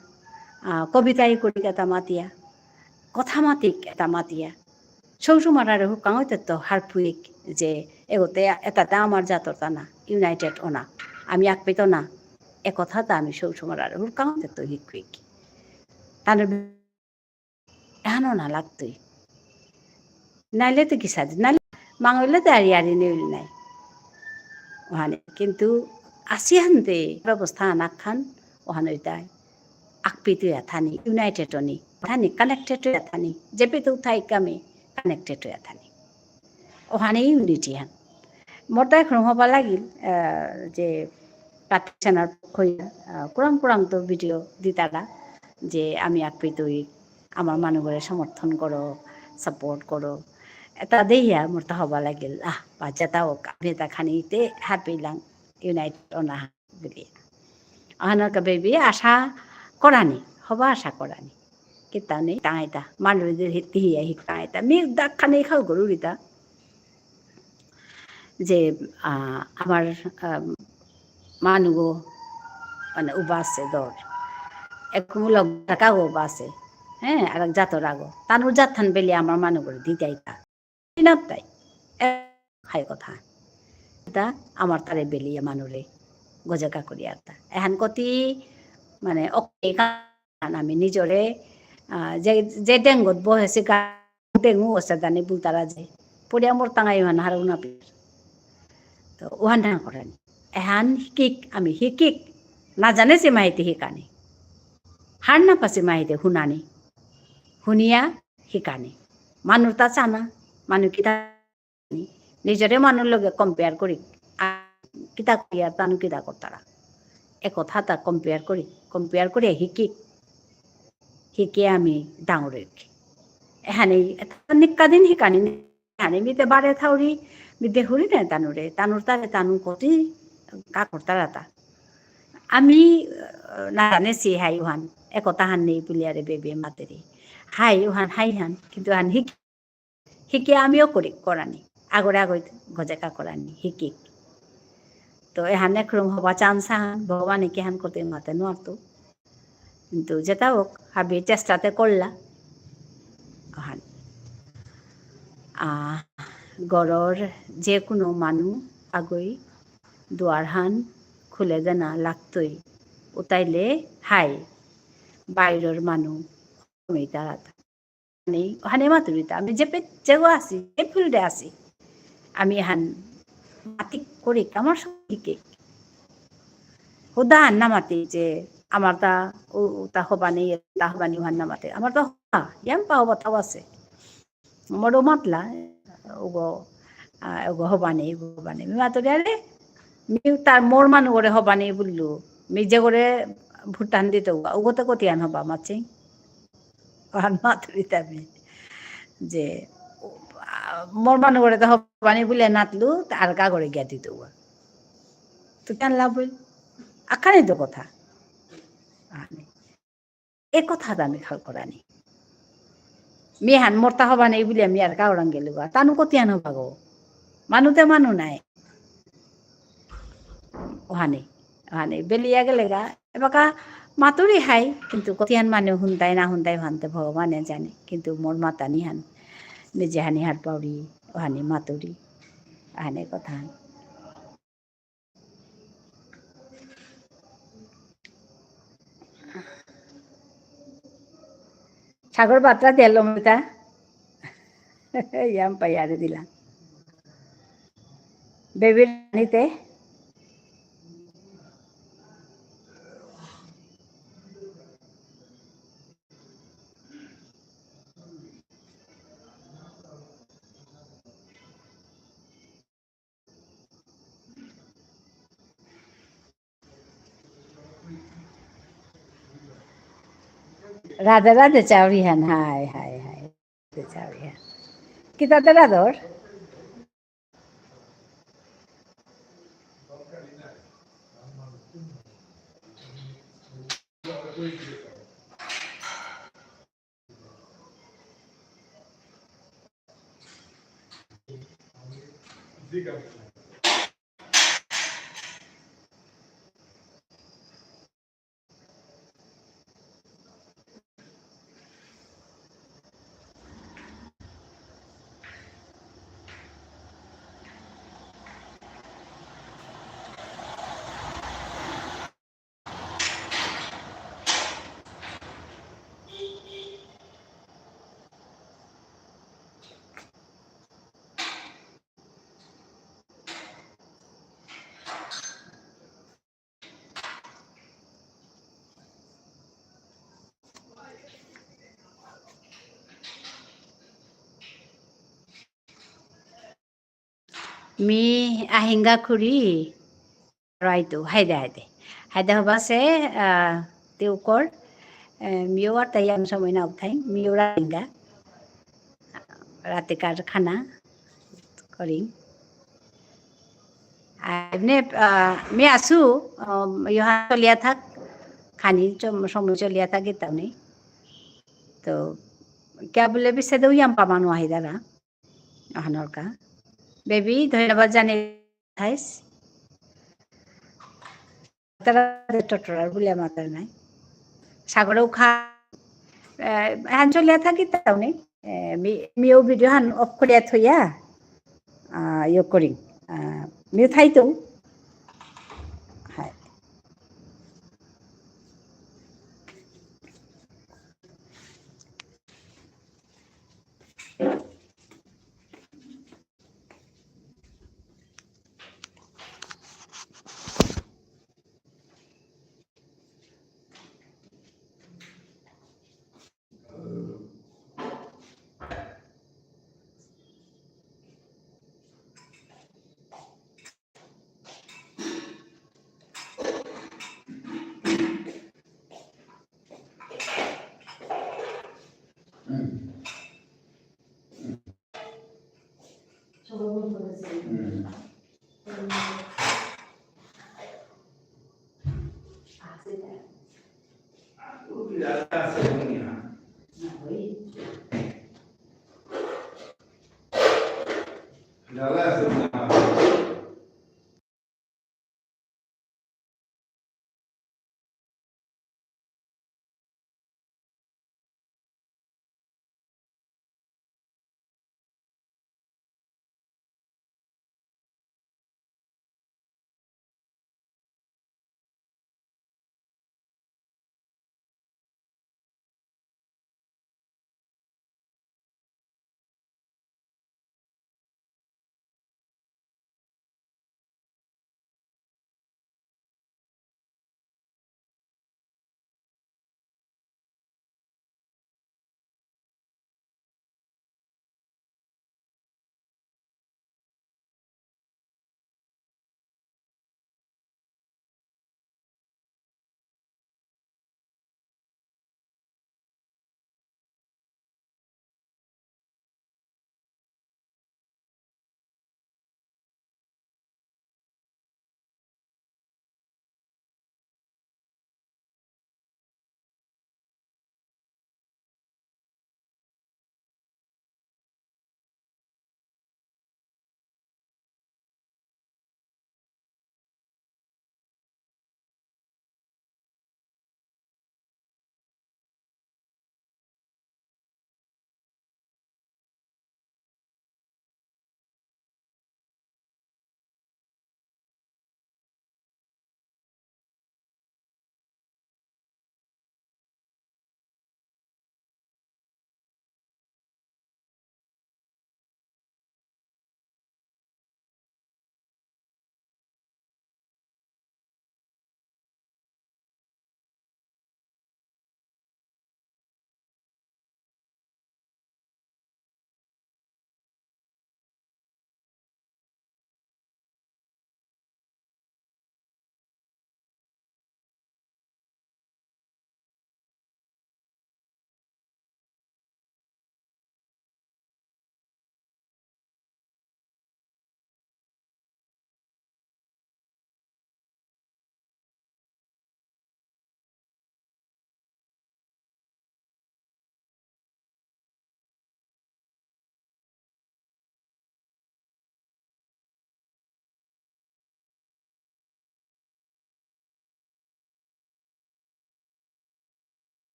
আ, কবিতাই করিক এতা মাতিয়া, কথা মাতিক এতা মাতিয়া। সৌ সুমারারে হুকাং হইতে তো হারপুইক যে এগোতে এতাতে আমার জাতর তা না, united অনা। আমি আকপিত না। এ কথা তা আমি সৌ সুমারারে হুকাং হইতে তো হিকুইক। তানু এহানো না লাগতই। নাইলে তো কিসাদে, নাইলে মাঙইলে তো আরি আরি নেইল নাই। ওহানে, কিন্তু আসি হানতে ব্যবস্থা আনাক খান, ওহানো ইতাই। আকপিত হইয়া থানি, united অনি, থানি, connected হইয়া থানি, যেপেতেউ থাইক আমি connected হইয়া থানি। ওহানে unity হান। মোর তো এখন হবা লাগিল, আহ, যে practitioner পক্ষ হইয়া, আহ, কুরাং কুরাং তো video দিতারা, যে আমি আকপিত হই, আমার মানুগরে সমর্থন করো, support করো। এতা দেহিয়া মোর তো হবা লাগিল, আহ, বাচ্চা তা হোক, আমি এতা খানিতে হারপিলাং, united অনা বুলি। আহানর কা বেবি আশা করানি, হবা আশা করানি। কিতা নেই, তাঙাইতা, মানু দে হি-, তিহিয়া হিক তাঙাইতা। মি দাগ খানি খাল গরু রিতা। যে, আহ, আমার, আহ, মানুগো, মানে, উবা আছে দর। এক মূলক কাগো উবা আছে। হ্যাঁ, আর এক জাতর আগো। তানুর জাতহান বেলি আমার মানুগরে দিতাইতা। দিনাত তাই। এ, হাই কথা। এতা আমার তারে বেলিয়া মানুরে গজেকা করিয়ার তা। এহান কতি, মানে, ওকে, কারণ আমি নিজরে, আহ, যে, যে ডেঙ্গত বহেছি, গা-, ডেঙ্গু আছে জানি বুলতারা যে। পড়িয়া মোর তাঙাই ওহান হারৌ না পিয়ার। তো, ওহান না করেন। এহান হিকিক, আমি হিকিক। না জানেসি মাহিতে হিকানি। হার না পাসি মাহিতে হুনানি। হুনিয়া হিকানি। মানুরতা চানা, মানু কিতা নিজরে মানুর লগে compare করি। আ, কিতা করিয়া তানু কিতা করতারা। এ কথাতা compare করি। Compare করিয়া হিকিক। হিকে আমি ডাঙর হইক। এহানি, এতা নিক্কা দিন হিকানি, এহানি মিতে বারে থাউরি, মিতে হুরি নে তানুরে, তানুর তারে তানু কতি কা করতারা তা। আমি, আহ, না জানেসি হাই উহান, এ কথাহান নেই বুলিয়ারে বেবে মাতেরি। হাই উহান, হাই হান, কিন্তু হান হিক-, হিকে আমিও করি, করানি। আগরে আগই গজেকা করানি, হিকিক। তো এহান একরম হবা chance আহান, ভগবানে কিহান করতে মাতে নোয়ারতো। কিন্তু যেতা হোক, হাবি চেষ্টাতে করলা। অহান। আহ, ঘরর যে কোনো মানু আগই দুয়ারহান খুলে দেনা লাগতই। উতাইলে হাই, বাইরর মানু কমিতারাতা। নেই, অহানে মাতুরিতা। আমি যে পেচ্ছেগো আসি, যে field এ আসি, আমি এহান মাতি করি, আমার সঙ্গে হিকে। হুদাহান না মাতি যে আমার তা, উ, উতা হবা নেই, তা হবা নেই, উহান না মাতি। আমার তো হবা, ইয়াম পাও বাতাও আছে। মোরও মাতলা, উগো, আ, উগো হবা নেই, উগো হবা নেই। মি মাতুরি আরে, মি তার মোর মানু করে হবা নেই বুললু। মি যে করে ভুটান দিতে উগা, উগো তো কতিয়ান হবা মাছি। অহান মাতুরিতা মি। যে, আ, মোর মানু করে তো হবা নেই বুলে নাতলু, তা আর কা করে গিয়া দিতে উগা। তো কেন লাভ হইল? আখানি তো কথা। আহানি। এ কথা আমি খাল করানি। মিহান মোরতা হবা নেই বুলিয়া মি আর কাউরাং গেলুগা। তানু কতিয়ান হবা গো। মানুতে মানু নাই। অহানি, অহানি। বেলিয়া গেলেগা। এবাকা মাতুরি হাই, কিন্তু কতিয়ান মানু হুনতাই না হুনতাই ভানতে ভগবানে জানে। কিন্তু মোর মাতানি হান। নিজে হানি হার পাউরি, অহানি মাতুরি। অহানি কথা হান। সাগর বার্তা দিল মমিতা। ইয়াম পাইয়ারে দিলা। বেবির নিতে। রাধে রাধে চাউরি হান, হাই, হাই, হাই। রাধে চাউরি হান। কিতাতে রাধর? মি আহিঙ্গা খুরি। রাইতো, হাইদে, হাইদে। হাইদে হবাসে, আহ, তিউকর, আহ, মিও আর তাই আমি সময় না উঠাই, মিও রাতিঙ্গা। রাতিকার খানা করি। আর এমনি, আহ, মি আসু, আহ, ইহা চলিয়া থাক, খানি চম-, সময় চলিয়া থাক, গীতাও নেই। তো, কিয়া বুলে বিশেষ ইয়াম পামানো আহিদারা। আহানরকা। বেবি, ধন্যবাদ জানাই থাইস। তারা টটরার বুলে মাতার নাই। সাগরেও খা, এ, হান চলিয়া থাকি তাও নেই। এ, মি-, মিও video হান off করিয়া থইয়া, আ, ইয়ে করি। আ, মিও থাইতো। হাই।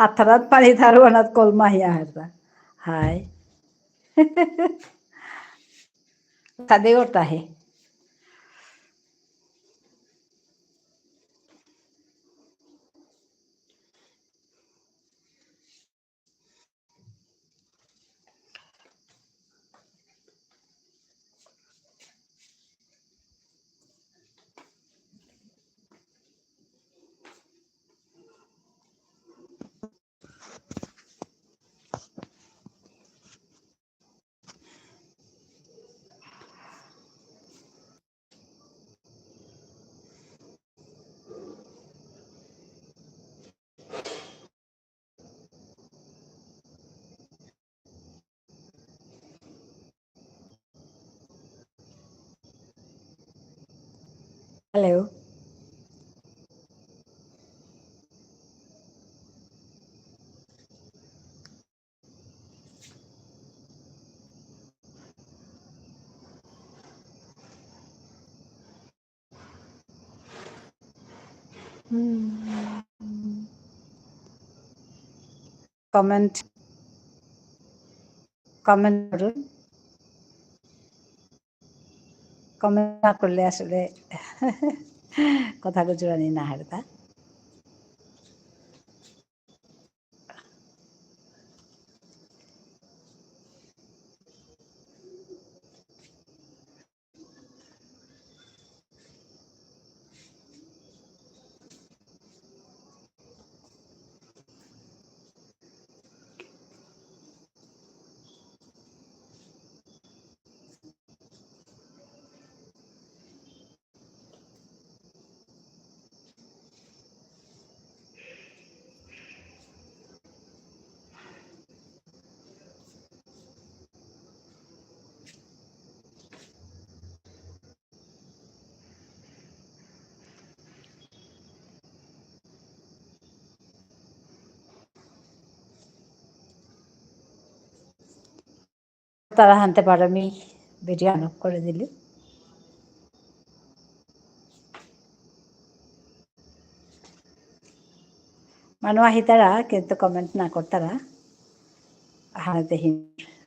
আথারাত পানি থারুয়ানাত কলমা হিয়া হারতা। হাই। কাদে করতা হে। Hello. Hmm. Comment, comment করুন। Comment না করলে আসলে কথা গুজরানি না হারতা। তারা হানতে পারো আমি video on off করে দিলি। মানু আহিতারা কিন্তু comment না করতারা। আহানাতে হিন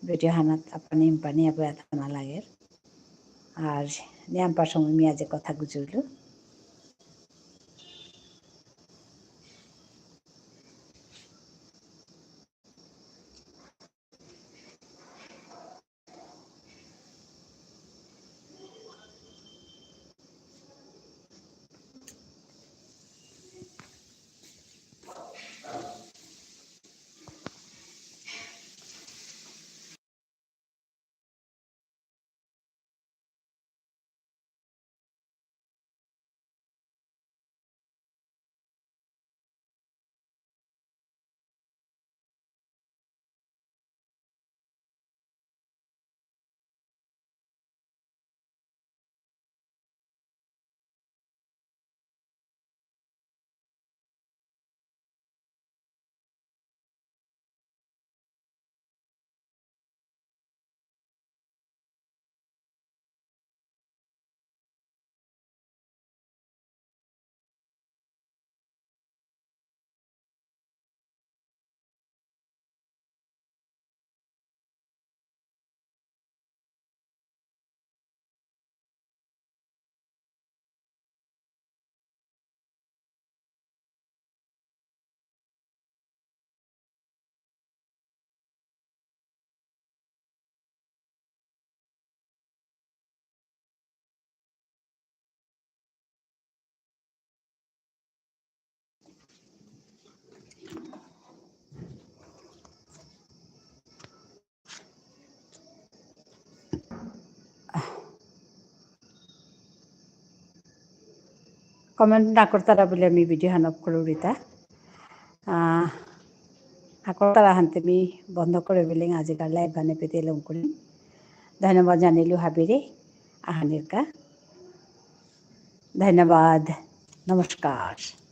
video হানাত আপানি ইম্পানি আবে আতা না লাগে। আর নিয়াম পার সময় মি আজি কথা গুজুরলু। Comment না করতারা বুলে আমি video হান off করুরিতা। আহ, না করতারা হানতে মি বন্ধ করে বুলে আজিকার live হান এপেইতে লম করি। ধন্যবাদ জানিলু হাবিরে আহানিরকা। ধন্যবাদ। নমস্কার।